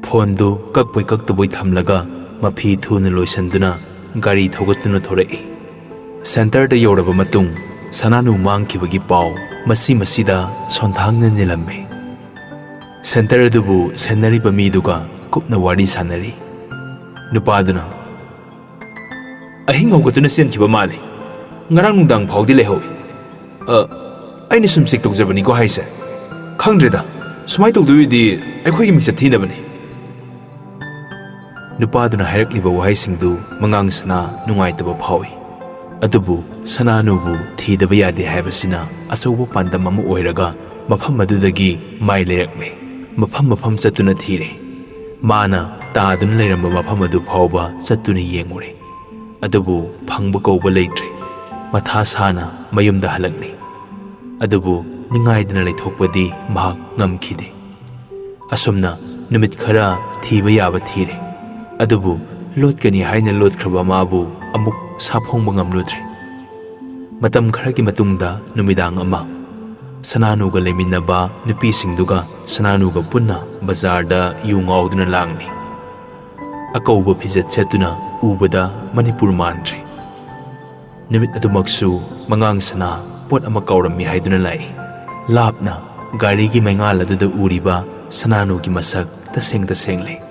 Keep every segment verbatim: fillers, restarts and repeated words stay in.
ꯐꯣꯟꯗꯨ ꯀꯛꯄꯣꯏ ꯀꯛꯇꯕꯣꯏ ꯊꯝꯂꯒ ꯃꯐꯤ ꯊꯨꯅ ꯂꯣꯏꯁꯤꯟꯗꯨꯅ ꯒꯥꯔꯤ ꯊꯧꯒꯠꯇꯨꯅ ꯊꯣꯔꯛꯏ꯫ ꯁꯦꯟꯇꯔꯗ ꯌꯧꯔꯕ ꯃꯇꯨꯡ ꯁꯅꯥꯅꯨ ꯃꯥꯡꯈꯤꯕꯒꯤ ꯄꯥꯎ ꯃꯁꯤ ꯃꯁꯤꯗ ꯁꯣꯟꯊꯥꯡꯅ ꯅꯤꯜꯂꯝꯃꯤ꯫ ꯁꯦꯟꯇꯔ ꯑꯗꯨꯕꯨ ꯁꯦꯟꯅꯔꯤꯕ ꯃꯤꯗꯨꯒ ꯀꯨꯞꯅ ꯋꯥꯔꯤ ꯁꯥꯟꯅꯔꯤ꯫ ꯅꯨꯄꯥꯗꯨꯅ, "ꯑꯍꯤꯡ ꯍꯧꯒꯠꯇꯨꯅ ꯆꯦꯟꯈꯤꯕ ꯃꯥꯜꯂꯤ꯫ ꯉꯔꯥꯡ ꯅꯨꯡꯗꯥꯡ ꯐꯥꯎꯗꯤ ꯂꯩꯍꯧꯏ꯫ ꯑ, ꯑꯩꯅ ꯁꯨꯝ ꯆꯦꯛ ꯇꯧꯖꯕꯅꯤꯀꯣ ꯍꯥꯏꯁꯦ꯫ ꯈꯪꯗ꯭ꯔꯦꯗ, ꯁꯨꯃꯥꯏꯅ ꯇꯧꯗꯣꯏꯗꯤ ꯑꯩꯈꯣꯏꯒꯤ ꯃꯤꯡꯆꯠ ꯊꯤꯅꯕꯅꯤ"꯫ ꯅꯨꯄꯥꯗꯨꯅ ꯍꯥꯏꯔꯛꯂꯤꯕ ꯋꯥꯍꯩꯁꯤꯡꯗꯨ ꯃꯉꯥꯡ ꯁꯅꯥ ꯅꯨꯡꯉꯥꯏꯇꯕ ꯐꯥꯎꯏ꯫ ꯑꯗꯨꯕꯨ ꯁꯅꯥꯅꯨꯕꯨ ꯊꯤꯗꯕ ꯌꯥꯗꯦ ꯍꯥꯏꯕꯁꯤꯅ ꯑꯆꯧꯕ ꯄꯥꯟꯗꯝ ꯑꯃ ꯑꯣꯏꯔꯒ ꯃꯐꯝ ꯑꯗꯨꯗꯒꯤ ꯃꯥꯏ ꯂꯩꯔꯛꯂꯦ꯫ ꯃꯐꯝ ꯃꯐꯝ ꯆꯠꯇꯨꯅ ꯊꯤꯔꯦ꯫ ꯃꯥꯅ ꯇꯥꯗꯨꯅ ꯂꯩꯔꯝꯕ ꯃꯐꯝ ꯑꯗꯨ ꯐꯥꯎꯕ ꯆꯠꯇꯨꯅ ꯌꯦꯡꯉꯨꯔꯦ꯫ ꯑꯗꯨꯕꯨ ꯐꯪꯕ ꯀꯧꯕ ꯂꯩꯇ꯭ꯔꯦ꯫ ꯃꯊꯥ ꯁꯥꯅ ꯃꯌꯨꯝꯗ ꯍꯜꯂꯛꯂꯤ꯫ ꯑꯗꯨꯕꯨ ꯅꯤꯡꯉꯥꯏꯗꯅ ꯂꯩꯊꯣꯛꯄꯗꯤ ꯃꯍꯥꯛ ꯉꯝꯈꯤꯗꯦ꯫ ꯑꯁꯨꯝꯅ ꯅꯨꯃꯤꯠ ꯈꯔ ꯊꯤꯕ ꯌꯥꯕ ꯊꯤꯔꯦ꯫ ꯑꯗꯨꯕꯨ ꯂꯣꯠꯀꯅꯤ ꯍꯥꯏꯅ ꯂꯣꯠꯈ꯭ꯔꯕ ꯃꯥꯕꯨ ꯑꯃꯨꯛ ꯁꯥꯐꯣꯡꯕ ꯉꯝꯂꯨꯗ꯭ꯔꯦ꯫ ꯃꯇꯝ ꯈꯔꯒꯤ ꯃꯇꯨꯡꯗ ꯅꯨꯃꯤꯗꯥꯡ ꯑꯃ ꯁꯅꯥꯅꯨꯒ ꯂꯩꯃꯤꯟꯅꯕ ꯅꯨꯄꯤꯁꯤꯡꯗꯨꯒ ꯁꯅꯥꯅꯨꯒ ꯄꯨꯟꯅ ꯕꯖꯥꯔꯗ ꯌꯨ ꯉꯥꯎꯗꯨꯅ ꯂꯥꯡꯂꯤ꯫ ꯑꯀꯧꯕ ꯐꯤꯖꯦꯠ ꯁꯦꯠꯇꯨꯅ ꯎꯕꯗ ꯃꯅꯤꯄꯨꯔ ꯃꯥꯟꯗ꯭ꯔꯦ꯫ ꯅꯨꯃꯤꯠ ꯑꯗꯨꯃꯛꯁꯨ ꯃꯉꯥꯡ ꯁꯅꯥ ꯄꯣꯠ ꯑꯃ ꯀꯥꯎꯔꯝꯃꯤ ꯍꯥꯏꯗꯨꯅ ꯂꯥꯛꯏ꯫ ꯂꯥꯞꯅ ꯒꯥꯔꯤꯒꯤ ꯃꯩꯉꯥꯜ ꯑꯗꯨꯗ ꯎꯔꯤꯕ ꯁꯅꯥꯅꯨꯒꯤ ꯃꯁꯛ ꯇꯁꯦꯡ ꯇꯁꯦꯡꯂꯦ꯫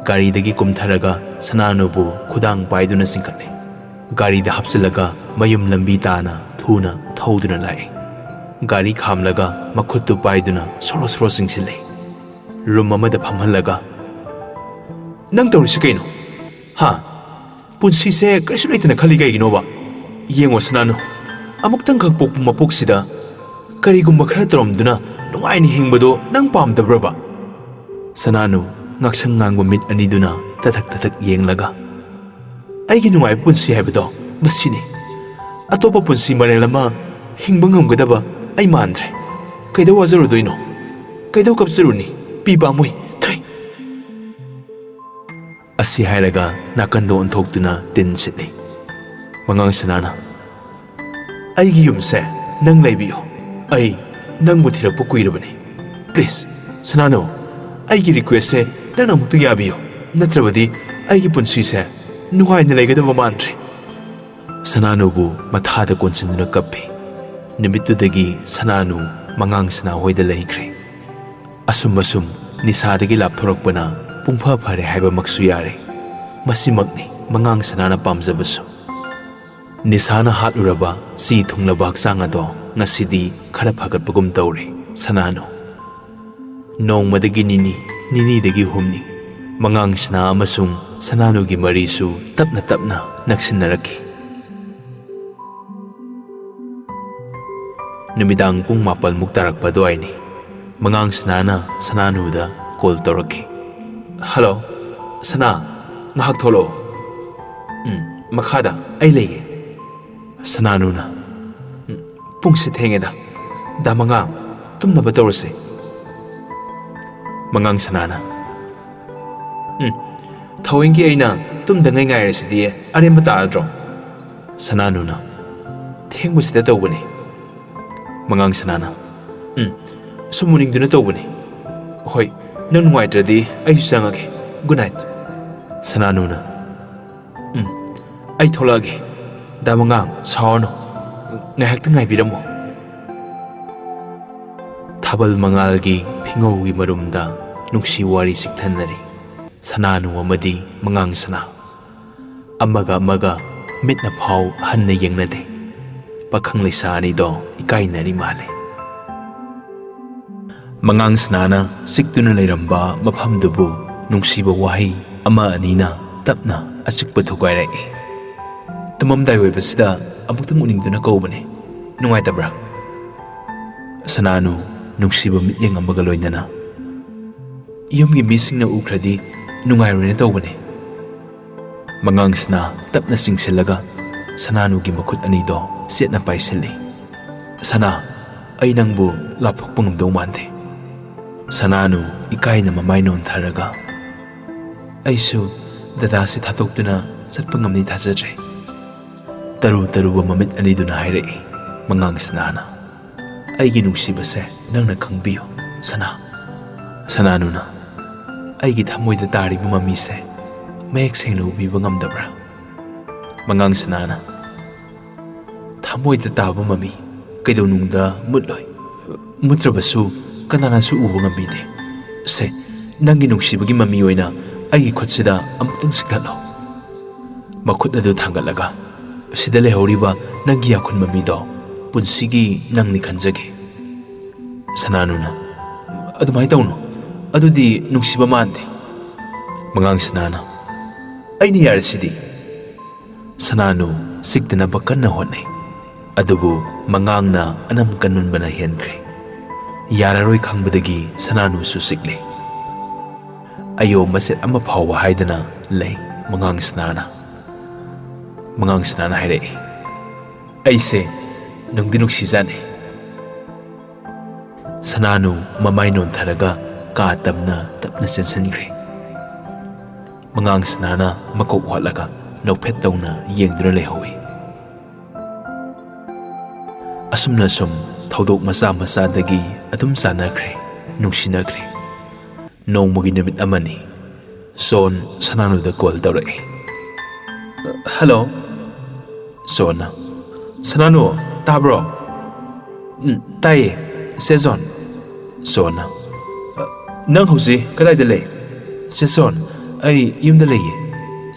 ꯒꯥꯔꯤꯗꯒꯤ ꯀꯨꯝꯊꯔꯒ ꯁꯅꯥꯅꯨꯕꯨ ꯈꯨꯗꯥꯡ ꯄꯥꯏꯗꯨꯅ ꯆꯤꯡꯈꯠꯂꯦ꯫ ꯒꯥꯔꯤꯗ ꯍꯥꯞꯆꯤꯜꯂꯒ ꯃꯌꯨꯝ ꯂꯝꯕꯤ ꯇꯥꯅ ꯊꯨꯅ ꯊꯧꯗꯨꯅ ꯂꯥꯛꯑꯦ꯫ ꯒꯥꯔꯤ ꯈꯥꯝꯂꯒ ꯃꯈꯨꯠꯇꯨ ꯄꯥꯏꯗꯨꯅ ꯁꯣꯔꯣ ꯁꯣꯔꯣ ꯆꯤꯡꯁꯤꯜꯂꯦ꯫ ꯔꯨꯝ ꯑꯃꯗ ꯐꯝꯍꯜꯂꯒ, "ꯅꯪ ꯇꯧꯔꯤꯁꯤ ꯀꯩꯅꯣ? ꯍꯥ? ꯄꯨꯟꯁꯤꯁꯦ ꯀꯔꯤꯁꯨ ꯂꯩꯇꯅ ꯈꯜꯂꯤ ꯀꯩꯒꯤꯅꯣꯕ? ꯌꯦꯡꯉꯣ ꯁꯅꯥꯅꯨ, ꯑꯃꯨꯛꯇꯪꯈꯛ ꯄꯣꯛꯄ ꯃꯄꯣꯛꯁꯤꯗ ꯀꯔꯤꯒꯨꯝꯕ ꯈꯔ ꯇꯧꯔꯝꯗꯨꯅ ꯅꯨꯡꯉꯥꯏꯅ ꯍꯤꯡꯕꯗꯣ ꯅꯪ ꯄꯥꯝꯗꯕ꯭ꯔꯕ?" ꯁꯅꯥꯅꯨ ꯉꯥꯛꯁꯪ ꯉꯥꯡꯕ ꯃꯤꯠ ꯑꯅꯤꯗꯨꯅ ꯇꯊꯛ ꯇꯊꯛ ꯌꯦꯡꯂꯒ, "ꯑꯩꯒꯤ ꯅꯨꯡꯉꯥꯏꯕ ꯄꯨꯟꯁꯤ ꯍꯥꯏꯕꯗꯣ ꯃꯁꯤꯅꯤ꯫ ꯑꯇꯣꯞꯄ ꯄꯨꯟꯁꯤ ꯃꯔꯦꯜ ꯑꯃ ꯍꯤꯡꯕ ꯉꯝꯒꯗꯕ ꯑꯩ ꯃꯥꯟꯗ꯭ꯔꯦ꯫ ꯀꯩꯗꯧ ꯋꯥꯖꯔꯨꯗꯣꯏꯅꯣ? ꯀꯩꯗꯧ ꯀꯞꯆꯔꯨꯅꯤ? ꯄꯤ ꯄꯥꯝꯃꯨꯏ꯫ ꯊꯨꯏ!" ꯑꯁꯤ ꯍꯥꯏꯔꯒ ꯅꯥꯀꯟꯗ ꯑꯣꯟꯊꯣꯛꯇꯨꯅ ꯇꯤꯟ ꯁꯤꯠꯂꯤ꯫ ꯃꯉꯥꯡ ꯁꯅꯥꯅ, "ꯑꯩꯒꯤ ꯌꯨꯝꯁꯦ ꯅꯪ ꯂꯩꯕꯤꯌꯨ꯫ ꯑꯩ ꯅꯪꯕꯨ ꯊꯤꯔꯛꯄ ꯀꯨꯏꯔꯕꯅꯤ꯫ Please, ꯁꯅꯥꯅꯨ, ꯑꯩꯒꯤ ꯔꯤꯀ꯭ꯋꯦꯁꯁꯦ ꯅꯪꯅ ꯑꯃꯨꯛꯇ ꯌꯥꯕꯤꯌꯨ, ꯅꯠꯇ꯭ꯔꯕꯗꯤ ꯑꯩꯒꯤ ꯄꯨꯟꯁꯤꯁꯦ ꯅꯨꯡꯉꯥꯏꯅ ꯂꯩꯒꯗꯕ ꯃꯥꯟꯗ꯭ꯔꯦ꯫ ꯁꯅꯥꯅꯨꯕꯨ ꯃꯊꯥꯗ ꯀꯣꯟꯁꯤꯟꯗꯨꯅ ꯀꯞꯄꯤ꯫ ꯅꯨꯃꯤꯠꯇꯨꯗꯒꯤ ꯁꯅꯥꯅꯨ ꯃꯉꯥꯡ ꯁꯅꯥ ꯍꯣꯏꯗ ꯂꯩꯈ꯭ꯔꯦ꯫ ꯑꯁꯨꯝ ꯑꯁꯨꯝ ꯅꯤꯁꯥꯗꯒꯤ ꯂꯥꯞꯊꯣꯔꯛꯄꯅ ꯄꯨꯡꯐ ꯐꯔꯦ ꯍꯥꯏꯕꯃꯛꯁꯨ ꯌꯥꯔꯦ꯫ ꯃꯁꯤꯃꯛꯅꯤ ꯃꯉꯥꯡ ꯁꯅꯥꯅ ꯄꯥꯝꯖꯕꯁꯨ꯫ ꯅꯤꯁꯥꯅ ꯍꯥꯠꯂꯨꯔꯕ ꯆꯤ ꯊꯨꯡꯂꯕ ꯍꯛꯆꯥꯡ ꯑꯗꯣ ꯉꯁꯤꯗꯤ ꯈꯔ ꯐꯒꯠꯄꯒꯨꯝ ꯇꯧꯔꯦ ꯁꯅꯥꯅꯨ꯫ ꯅꯣꯡꯃꯗꯒꯤ ꯅꯤꯅꯤ, ꯅꯤꯅꯤꯗꯒꯤ ꯍꯨꯝꯅꯤ, ꯃꯉꯥꯡ ꯁꯅꯥ ꯑꯃꯁꯨꯡ ꯁꯅꯥꯅꯨꯒꯤ ꯃꯔꯤꯁꯨ ꯇꯞꯅ ꯇꯞꯅ ꯅꯛꯁꯤꯟꯅꯔꯛꯈꯤ꯫ ꯅꯨꯃꯤꯗꯥꯡ ꯄꯨꯡ ꯃꯥꯄꯜꯃꯨꯛ ꯇꯥꯔꯛꯄ ꯑꯗꯨꯋꯥꯏꯅꯤ꯫ ꯃꯉꯥꯡ ꯁꯅꯥꯅ ꯁꯅꯥꯅꯨꯗ ꯀꯣꯜ ꯇꯧꯔꯛꯈꯤ꯫ "ꯍꯜꯂꯣ, ꯁꯅꯥ, ꯉꯥꯏꯍꯥꯛ ꯊꯣꯛꯂꯛꯑꯣ꯫ ꯎꯝ, ꯃꯈꯥꯗ ꯑꯩ ꯂꯩꯌꯦ꯫" ꯁꯅꯥꯅꯨꯅ, "ꯎꯝ, ꯄꯨꯡꯁꯦ ꯊꯦꯡꯉꯦꯗ꯫ ꯗꯥ ꯃꯉꯥꯡ, ꯇꯨꯝꯅꯕ ꯇꯧꯔꯁꯦ꯫" ꯃꯉꯥꯡ ꯁꯅꯥꯅ, "ꯎꯝ, ꯊꯧꯑꯣꯏꯡꯒꯤ ꯑꯩꯅ ꯇꯨꯝꯗꯉꯩ ꯉꯥꯏꯔꯁꯤꯗꯤ ꯑꯔꯦꯝꯕ ꯇꯥꯔꯗ꯭ꯔꯣ?" ꯁꯅꯥꯅꯨꯅ, "ꯊꯦꯡꯕꯁꯤꯗ ꯇꯧꯕꯅꯤ꯫" ꯃꯉꯥꯡ ꯁꯅꯥꯅ, "ꯎꯝ, ꯁꯨꯝ ꯎꯅꯤꯡꯗꯨꯅ ꯇꯧꯕꯅꯤ꯫ ꯍꯣꯏ, ꯅꯪ ꯅꯨꯡꯉꯥꯏꯇ꯭ꯔꯗꯤ ꯑꯩꯁꯨ ꯆꯪꯉꯒꯦ꯫ Good night." ꯁꯅꯥꯅꯨꯅ, "ꯎꯝ, ꯑꯩ ꯊꯣꯛꯂꯛꯑꯒꯦ꯫ ꯗꯥ ꯃꯉꯥꯡ, ꯁꯥꯎꯔꯅꯨ꯫ ꯉꯥꯏꯍꯥꯛꯇꯪ ꯉꯥꯏꯕꯤꯔꯝꯃꯨ꯫" ꯊꯥꯕꯜ ꯃꯉꯥꯜꯒꯤ ꯐꯤꯉꯧꯒꯤ ꯃꯔꯨꯝꯗ ꯅꯨꯡꯁꯤ ꯋꯥꯔꯤ ꯆꯤꯛꯊꯅꯔꯤ꯫ ꯁꯅꯥꯅꯨ ꯑꯃꯗꯤ ꯃꯉꯥꯡ ꯁꯅꯥ꯫ ꯑꯃꯒ ꯑꯃꯒ ꯃꯤꯠꯅ ꯐꯥꯎ ꯍꯟꯅ ꯌꯦꯡꯅꯗꯦ꯫ ꯄꯥꯈꯪ ꯂꯩꯁꯥ ꯑꯅꯤꯗꯣ ꯏꯀꯥꯏꯅꯔꯤ ꯃꯥꯜꯂꯦ꯫ ꯃꯉꯥꯡ ꯁꯅꯥꯅ ꯆꯤꯛꯇꯨꯅ ꯂꯩꯔꯝꯕ ꯃꯐꯝꯗꯨꯕꯨ ꯅꯨꯡꯁꯤꯕ ꯋꯥꯍꯩ ꯑꯃ ꯑꯅꯤꯅ ꯇꯞꯅ ꯑꯆꯤꯛꯄ ꯊꯨꯒꯥꯏꯔꯛꯏ꯫ "ꯇꯨꯝꯃꯝꯗꯥꯏ ꯑꯣꯏꯕꯁꯤꯗ ꯑꯃꯨꯛꯇꯪ ꯎꯅꯤꯡꯗꯨꯅ ꯀꯧꯕꯅꯦ꯫ ꯅꯨꯡꯉꯥꯏꯇꯕ꯭ꯔꯥ?" ꯁꯅꯥꯅꯨ ꯅꯨꯡꯁꯤꯕ ꯃꯤꯠꯌꯦꯡ ꯑꯃꯒ ꯂꯣꯏꯅꯅ, "ꯌꯨꯝꯒꯤ ꯃꯤꯁꯤꯡꯅ ꯎꯈ꯭ꯔꯗꯤ ꯅꯨꯡꯉꯥꯏꯔꯣꯏꯅ ꯇꯧꯕꯅꯦ꯫" ꯃꯉꯥꯡꯁꯤꯅ ꯇꯞꯅ ꯆꯤꯡꯁꯤꯜꯂꯒ ꯁꯅꯥꯅꯨꯒꯤ ꯃꯈꯨꯠ ꯑꯅꯤꯗꯣ ꯆꯦꯠꯅ ꯄꯥꯏꯁꯤꯜꯂꯤ꯫ "ꯁꯅꯥ, ꯑꯩ ꯅꯪꯕꯨ ꯂꯥꯞꯊꯣꯛꯄ ꯉꯝꯗꯧ ꯃꯥꯟꯗꯦ꯫" ꯁꯅꯥꯅꯨ ꯏꯀꯥꯏꯅ ꯃꯃꯥꯏ ꯅꯣꯟꯊꯔꯒ, "ꯑꯩꯁꯨ ꯗꯗꯥꯁꯤ ꯊꯥꯗꯣꯛꯇꯨꯅ ꯆꯠꯄ ꯉꯝꯅꯤ ꯊꯥꯖꯗ꯭ꯔꯦ꯫" ꯇꯔꯨ ꯇꯔꯨꯕ ꯃꯃꯤꯠ ꯑꯅꯤꯗꯨꯅ ꯍꯥꯏꯔꯛꯏ ꯃꯉꯥꯡ ꯁꯅꯥꯅ, "ꯑꯩꯒꯤ ꯅꯨꯡꯁꯤꯕꯁꯦ ꯅꯪꯅ ꯈꯪꯕꯤꯌꯨ, ꯁꯅꯥ꯫" ꯁꯅꯥꯅꯨꯅ, ꯑꯩꯒꯤ ꯊꯃꯣꯏꯗ ꯇꯥꯔꯤꯕ ꯃꯃꯤꯁꯦ ꯃꯌꯦꯛ ꯁꯦꯡꯅ ꯎꯕꯤꯕ ꯉꯝꯗꯕ꯭ꯔꯥ? ꯃꯉꯥꯡ ꯁꯅꯥꯅ, ꯊꯃꯣꯏꯗ ꯇꯥꯕ ꯃꯃꯤ ꯀꯩꯗꯧꯅꯨꯡꯗ ꯃꯨꯠꯂꯣꯏ꯫ ꯃꯨꯠꯇ꯭ꯔꯕꯁꯨ ꯀꯅꯥꯅꯁꯨ ꯎꯕ ꯉꯝꯕꯤꯗꯦ꯫ ꯁꯦ, ꯅꯪꯒꯤ ꯅꯨꯡꯁꯤꯕꯒꯤ ꯃꯃꯤ ꯑꯣꯏꯅ ꯑꯩꯒꯤ ꯈꯨꯠꯁꯤꯗ ꯑꯃꯨꯛꯇꯪ ꯁꯤꯛꯊꯠꯂꯣ꯫ ꯃꯈꯨꯠ ꯑꯗꯨ ꯊꯥꯡꯒꯠꯂꯒ, "ꯁꯤꯗ ꯂꯩꯍꯧꯔꯤꯕ ꯅꯪꯒꯤ ꯌꯥꯈꯨꯟ ꯃꯃꯤꯗꯣ ꯄꯨꯟꯁꯤꯒꯤ ꯅꯪꯅꯤ ꯈꯟꯖꯒꯦ꯫" ꯁꯅꯥꯅꯨꯅ, "ꯑꯗꯨꯃꯥꯏꯅ ꯇꯧꯅꯨ, ꯑꯗꯨꯗꯤ ꯅꯨꯡꯁꯤꯕ ꯃꯥꯟꯗꯦ꯫" ꯃꯉꯥꯡ ꯁꯅꯥꯅ, "ꯑꯩꯅ ꯌꯥꯔꯤꯁꯤꯗꯤ꯫" ꯁꯅꯥꯅꯨ ꯁꯤꯛꯇꯅꯕ ꯀꯟꯅ ꯍꯣꯠꯅꯩ, ꯑꯗꯨꯕꯨ ꯃꯉꯥꯡꯅ ꯑꯅꯝ ꯀꯟꯃꯟꯕꯅ ꯍꯦꯟꯈ꯭ꯔꯦ꯫ ꯌꯥꯔꯔꯣꯏ ꯈꯪꯕꯗꯒꯤ ꯁꯅꯥꯅꯨꯁꯨ ꯁꯤꯛꯂꯦ꯫ ꯑꯌꯣ ꯃꯆꯦꯠ ꯑꯃ ꯐꯥꯎꯕ ꯍꯥꯏꯗꯅ ꯂꯩ ꯃꯉꯥꯡ ꯁꯅꯥꯅ꯫ ꯃꯉꯥꯡ ꯁꯅꯥꯅ ꯍꯥꯏꯔꯛꯏ, "ꯑꯩꯁꯦ ꯅꯨꯡꯗꯤ ꯅꯨꯡꯁꯤꯖꯥꯠꯅꯤ꯫" ꯁꯅꯥꯅꯨ ꯃꯃꯥꯏ ꯅꯣꯟꯊꯔꯒ ꯀꯥ ꯇꯝꯅ ꯇꯞꯅ ꯆꯦꯟꯁꯤꯟꯈ꯭ꯔꯦ꯫ ꯃꯉꯥꯡ ꯁꯅꯥꯅ ꯃꯀꯣꯛ ꯍꯣꯠꯂꯒ ꯅꯣꯛꯐꯦꯠ ꯇꯧꯅ ꯌꯦꯡꯗꯨꯅ ꯂꯩꯍꯧꯏ꯫ ꯑꯁꯨꯝꯅ ꯁꯨꯝ ꯊꯧꯗꯣꯛ ꯃꯆꯥ ꯃꯆꯥꯗꯒꯤ ꯑꯗꯨꯝ ꯆꯥꯟꯅꯈ꯭ꯔꯦ, ꯅꯨꯡꯁꯤꯅꯈ꯭ꯔꯦ꯫ ꯅꯣꯡꯃꯒꯤ ꯅꯨꯃꯤꯠ ꯑꯃꯅꯤ, ꯁꯣꯟ ꯁꯅꯥꯅꯨꯗ ꯀꯣꯜ ꯇꯧꯔꯛꯏ꯫ "ꯍꯜꯂꯣ꯫" ꯁꯣꯟꯅ, "ꯁꯅꯥꯅꯨ, ꯇꯥꯕ꯭ꯔꯣ?" "ꯎꯝ, ꯇꯥꯏꯌꯦ, ꯆꯦ ꯖꯣꯟ꯫" ꯁꯣꯟꯅ, "ꯅꯪ ꯍꯧꯖꯤꯛ ꯀꯗꯥꯏꯗ ꯂꯩ?" "ꯆꯦ ꯖꯣꯟ, ꯑꯩ ꯌꯨꯝꯗ ꯂꯩꯌꯦ꯫"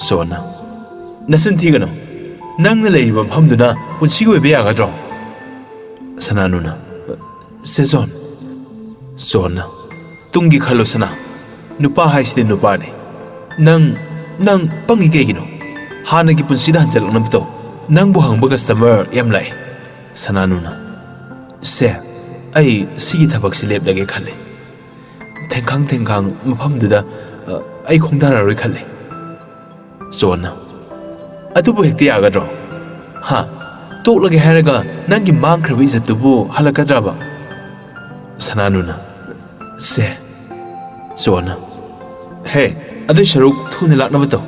ꯁꯣꯟꯅ, "ꯅꯆꯤꯟ ꯊꯤꯒꯅꯨ꯫ ꯅꯪꯅ ꯂꯩꯔꯤꯕ ꯃꯐꯝꯗꯨꯅ ꯄꯨꯟꯁꯤꯒꯤ ꯑꯣꯏꯕ ꯌꯥꯒꯗ꯭ꯔꯣ?" ꯁꯅꯥꯅꯨꯅ, "ꯆꯦ ꯖꯣꯟ꯫" ꯁꯣꯟꯅ, "ꯇꯨꯡꯒꯤ ꯈꯜꯂꯣ ꯁꯅꯥ, ꯅꯨꯄꯥ ꯍꯥꯏꯁꯤꯗꯤ ꯅꯨꯄꯥꯅꯤ꯫ ꯅꯪ, ꯅꯪ ꯄꯪꯉꯤ ꯀꯩꯒꯤꯅꯣ? ꯍꯥꯟꯅꯒꯤ ꯄꯨꯟꯁꯤꯗ ꯍꯟꯖꯤꯜꯂꯛꯅꯕ ꯇꯧ꯫ ꯅꯪꯕꯨ ꯍꯪꯕ ꯀꯁꯇꯃꯔ ꯌꯥꯝ ꯂꯥꯛꯑꯦ꯫" ꯁꯅꯥꯅꯨꯅ, "ꯁꯦ, ꯑꯩ ꯁꯤꯒꯤ ꯊꯕꯛꯁꯤ ꯂꯦꯞꯂꯒꯦ ꯈꯜꯂꯦ꯫ ꯊꯦꯡꯈꯥꯡ ꯊꯦꯡꯈꯥꯡ ꯃꯐꯝꯗꯨꯗ, ꯑ, ꯑꯩ ꯈꯣꯡꯗꯥꯔꯔꯣꯏ ꯈꯜꯂꯦ꯫" ꯁꯣꯟꯅ, "ꯑꯗꯨꯕꯨ ꯍꯦꯛꯇ ꯌꯥꯒꯗ꯭ꯔꯣ? ꯍꯥ? ꯇꯣꯛꯂꯒꯦ ꯍꯥꯏꯔꯒ ꯅꯪꯒꯤ ꯃꯥꯡꯈ꯭ꯔꯕ ꯏꯖꯠꯇꯨꯕꯨ ꯍꯜꯂꯛꯀꯗ꯭ꯔꯕ?" ꯁꯅꯥꯅꯨꯅ, "ꯁꯦ꯫" ꯁꯣꯟꯅ, "ꯍꯦ, ꯑꯗꯨꯏ ꯁꯔꯨꯛ ꯊꯨꯅ ꯂꯥꯛꯅꯕ ꯇꯧ꯫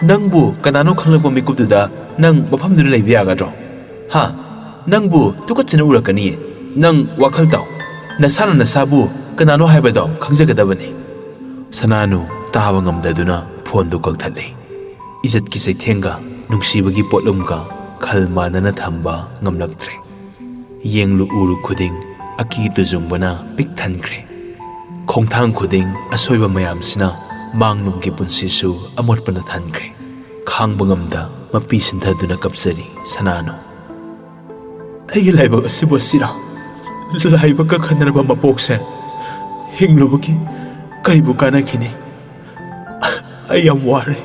ꯅꯪꯕꯨ ꯀꯅꯥꯅꯣ ꯈꯪꯂꯛꯄ ꯃꯤꯀꯨꯞꯇꯨꯗ ꯅꯪ ꯃꯐꯝꯗꯨꯗ ꯂꯩꯕ ꯌꯥꯒꯗ꯭ꯔꯣ? ꯍꯥ? ꯅꯪꯕꯨ ꯇꯨꯀꯠꯆꯅ ꯎꯔꯛꯀꯅꯤꯌꯦ꯫ ꯅꯪ ꯋꯥꯈꯜ ꯇꯥꯎ꯫ ꯅꯁꯥꯅ ꯅꯁꯥꯕꯨ ꯀꯅꯥꯅꯣ ꯍꯥꯏꯕꯗꯣ ꯈꯪꯖꯒꯗꯕꯅꯤ꯫" ꯁꯅꯥꯅꯨ ꯇꯥꯕ ꯉꯝꯗꯗꯨꯅ ꯐꯣꯟꯗꯨ ꯀꯛꯊꯠꯂꯦ꯫ ꯏꯖꯠꯀꯤ ꯆꯩꯊꯦꯡꯒ ꯅꯨꯡꯁꯤꯕꯒꯤ ꯄꯣꯠꯂꯨꯝꯒ ꯈꯜ ꯃꯥꯟꯅꯅ ꯊꯝꯕ ꯉꯝꯂꯛꯇ꯭ꯔꯦ꯫ ꯌꯦꯡꯂꯨ ꯎꯔꯨ ꯈꯨꯗꯤꯡ ꯑꯀꯤ ꯇꯨꯖꯨꯡꯕꯅ ꯄꯤꯛ ꯊꯟꯈ꯭ꯔꯦ꯫ ꯈꯣꯡꯊꯥꯡ ꯈꯨꯗꯤꯡ ꯑꯁꯣꯏꯕ ꯃꯌꯥꯝꯁꯤꯅ ꯃꯥꯡꯂꯣꯝꯒꯤ ꯄꯨꯟꯁꯤꯁꯨ ꯑꯃꯣꯠꯄꯅ ꯊꯟꯈ꯭ꯔꯦ꯫ ꯈꯥꯡꯕ ꯉꯝꯗ ꯃꯄꯤ ꯁꯤꯟꯊꯗꯨꯅ ꯀꯞꯆꯔꯤ ꯁꯅꯥꯅꯨ꯫ ꯑꯩꯒꯤ ꯂꯥꯏꯕꯛ ꯑꯁꯤꯕꯨ ꯑꯁꯤꯔꯥ? ꯂꯥꯏꯕꯛꯀ ꯈꯟꯅꯔꯕ ꯃꯄꯣꯛꯁꯦ ꯍꯤꯡꯂꯨꯕꯒꯤ ꯀꯔꯤꯕꯨ ꯀꯥꯟꯅꯈꯤꯅꯤ? ꯑꯩ ꯌꯥꯝ ꯋꯥꯔꯦ꯫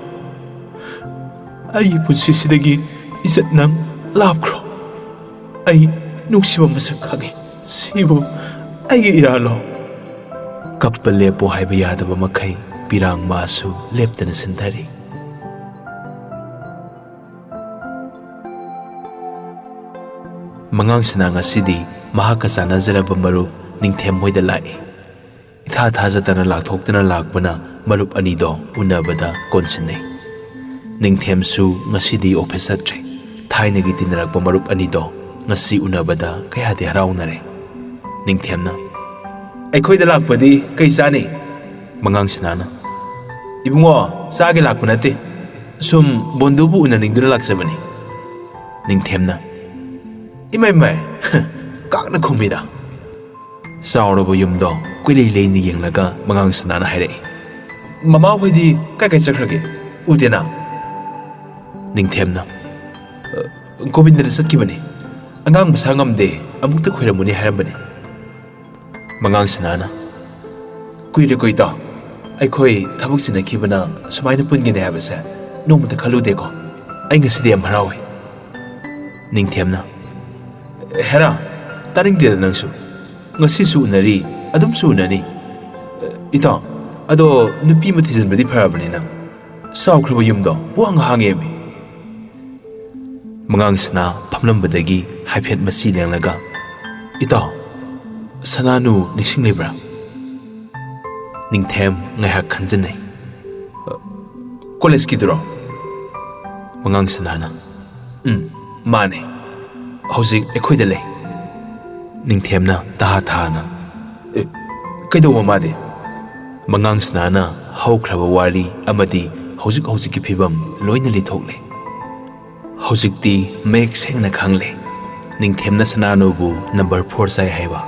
ꯑꯩꯒꯤ ꯄꯨꯟꯁꯤꯁꯤꯗꯒꯤ ꯏꯖꯠ ꯅꯪ ꯂꯥꯞꯈ꯭ꯔꯣ꯫ ꯑꯩ ꯅꯨꯡꯁꯤꯕ ꯃꯁꯛ ꯈꯪꯉꯤ꯫ ꯁꯤꯕꯨ ꯑꯩꯒꯤ ꯏꯔꯥꯜꯂꯣ꯫ ꯀꯞꯄ ꯂꯦꯞꯄꯣ ꯍꯥꯏꯕ ꯌꯥꯗꯕ ꯃꯈꯩ ꯄꯤꯔꯥꯡ ꯃꯥꯁꯨ ꯂꯦꯞꯇꯅ ꯁꯤꯟꯊꯔꯤ꯫ ꯃꯉꯥꯡꯁꯅꯥ ꯉꯁꯤꯗꯤ ꯃꯍꯥꯛꯀ ꯆꯥꯟꯅꯖꯔꯕ ꯃꯔꯨꯞ ꯅꯤꯡꯊꯦꯝ ꯍꯣꯏꯗ ꯂꯥꯛꯏ꯫ ꯏꯊꯥ ꯊꯥꯖꯗꯅ ꯂꯥꯛꯊꯣꯛꯇꯨꯅ ꯂꯥꯛꯄꯅ ꯃꯔꯨꯞ ꯑꯅꯤꯗꯣ ꯎꯅꯕꯗ ꯀꯣꯟꯁꯤꯟꯅꯩ꯫ ꯅꯤꯡꯊꯦꯝꯁꯨ ꯉꯁꯤꯗꯤ ꯑꯣꯐꯤꯁ ꯆꯠꯇ꯭ꯔꯦ꯫ ꯊꯥꯏꯅꯒꯤ ꯇꯤꯟꯅꯔꯛꯄ ꯃꯔꯨꯞ ꯑꯅꯤꯗꯣ ꯉꯁꯤ ꯎꯅꯕꯗ ꯀꯌꯥꯗꯤ ꯍꯔꯥꯎꯅꯔꯦ꯫ ꯅꯤꯡꯊꯦꯝꯅ, "ꯑꯩꯈꯣꯏꯗ ꯂꯥꯛꯄꯗꯤ ꯀꯩ ꯆꯥꯅꯤ?" ꯃꯉꯥꯡꯁꯅꯥꯅ, "ꯏꯕꯨꯡꯉꯣ, ꯆꯥꯒꯦ ꯂꯥꯛꯄ ꯅꯠꯇꯦ, ꯁꯨꯝ ꯕꯣꯟꯗꯨꯕꯨ ꯎꯅꯅꯤꯡꯗꯨꯅ ꯂꯥꯛꯆꯕꯅꯤ꯫" ꯅꯤꯡꯊꯦꯝꯅ, "ꯏꯃꯥꯏ ꯃꯥꯏ, ꯀꯥꯛꯅ ꯈꯨꯝꯃꯤꯗ꯫" ꯆꯥꯎꯔꯕ ꯌꯨꯝꯗꯣ ꯀꯨꯏꯂꯩ ꯂꯩꯅ ꯌꯦꯡꯂꯒ ꯃꯉꯥꯡꯁꯅꯥꯅ ꯍꯥꯏꯔꯛꯏ, "ꯃꯃꯥ ꯍꯣꯏꯗꯤ ꯀꯥꯏ ꯀꯥꯏ ꯆꯠꯈ꯭ꯔꯒꯦ? ꯎꯗꯦꯅ?" ꯅꯤꯡꯊꯦꯝꯅ, "ꯒꯣꯕꯤꯟꯗꯗ ꯆꯠꯈꯤꯕꯅꯤ꯫ ꯑꯉꯥꯡ ꯃꯁꯥ ꯉꯝꯗꯦ, ꯑꯃꯨꯛꯇ ꯈꯣꯏꯔꯝꯃꯨꯅꯤ ꯍꯥꯏꯔꯝꯕꯅꯤ꯫" ꯃꯉꯥꯡꯁꯅꯥꯅ, "ꯀꯨꯏꯔꯦꯀꯣ ꯏꯇꯥꯎ, ꯑꯩꯈꯣꯏ ꯊꯕꯛ ꯆꯤꯟꯅꯈꯤꯕꯅ ꯁꯨꯃꯥꯏꯅ ꯄꯨꯟꯒꯅꯤ ꯍꯥꯏꯕꯁꯦ ꯅꯣꯡꯃꯇ ꯈꯜꯂꯨꯗꯦꯀꯣ꯫ ꯑꯩ ꯉꯁꯤꯗꯤ ꯌꯥꯝ ꯍꯔꯥꯎꯏ꯫" ꯅꯤꯡꯊꯦꯝꯅ, "ꯍꯦꯔꯥ, ꯇꯥꯅꯤꯡꯗꯦꯗ ꯅꯪꯁꯨ꯫ ꯉꯁꯤꯁꯨ ꯎꯅꯔꯤ, ꯑꯗꯨꯝꯁꯨ ꯎꯅꯅꯤ꯫ ꯏꯇꯥꯎ, ꯑꯗꯣ ꯅꯨꯄꯤ ꯑꯃ ꯊꯤꯖꯤꯟꯕꯗꯤ ꯐꯔꯕꯅꯤ ꯅꯪ꯫ ꯆꯥꯎꯈ꯭ꯔꯕ ꯌꯨꯝꯗꯣ ꯄꯨꯡꯍꯥꯡ ꯍꯥꯡꯉꯦꯃꯤ꯫" ꯃꯉꯥꯡꯁꯅꯥ ꯐꯝꯂꯝꯕꯗꯒꯤ ꯍꯥꯏꯐꯦꯠ ꯃꯁꯤ ꯂꯦꯡꯂꯒ, "ꯏꯇꯥꯎ, ꯁꯅꯥꯅꯨ ꯅꯤꯡꯁꯤꯡꯂꯤꯕ꯭ꯔꯥ?" ꯅꯤꯡꯊꯦꯝ ꯉꯥꯏꯍꯥꯛ ꯈꯟꯖꯟꯅꯩ꯫ "ꯀꯣꯂꯦꯖꯀꯤꯗꯨꯔꯣ?" ꯃꯉꯥꯡꯁꯅꯥꯅ, "ꯎꯝ, ꯃꯥꯅꯦ꯫ ꯍꯧꯖꯤꯛ ꯑꯩꯈꯣꯏꯗ ꯂꯩ꯫" ꯅꯤꯡꯊꯦꯝꯅ ꯇꯍꯥ ꯊꯥꯅ, "ꯑꯦ, ꯀꯩꯗꯧꯕ ꯃꯥꯗꯤ?" ꯃꯉꯥꯡ ꯁꯅꯥꯅ ꯍꯧꯈ꯭ꯔꯕ ꯋꯥꯔꯤ ꯑꯃꯗꯤ ꯍꯧꯖꯤꯛ ꯍꯧꯖꯤꯛꯀꯤ ꯐꯤꯕꯝ ꯂꯣꯏꯅ ꯂꯤꯊꯣꯛꯂꯦ꯫ ꯍꯧꯖꯤꯛꯇꯤ ꯃꯌꯦꯛ ꯁꯦꯡꯅ ꯈꯪꯂꯦ ꯅꯤꯡꯊꯦꯝꯅ ꯁꯅꯥꯅꯨꯕꯨ ꯅꯝꯕꯔ ꯐꯣꯔ ꯆꯥꯏ ꯍꯥꯏꯕ꯫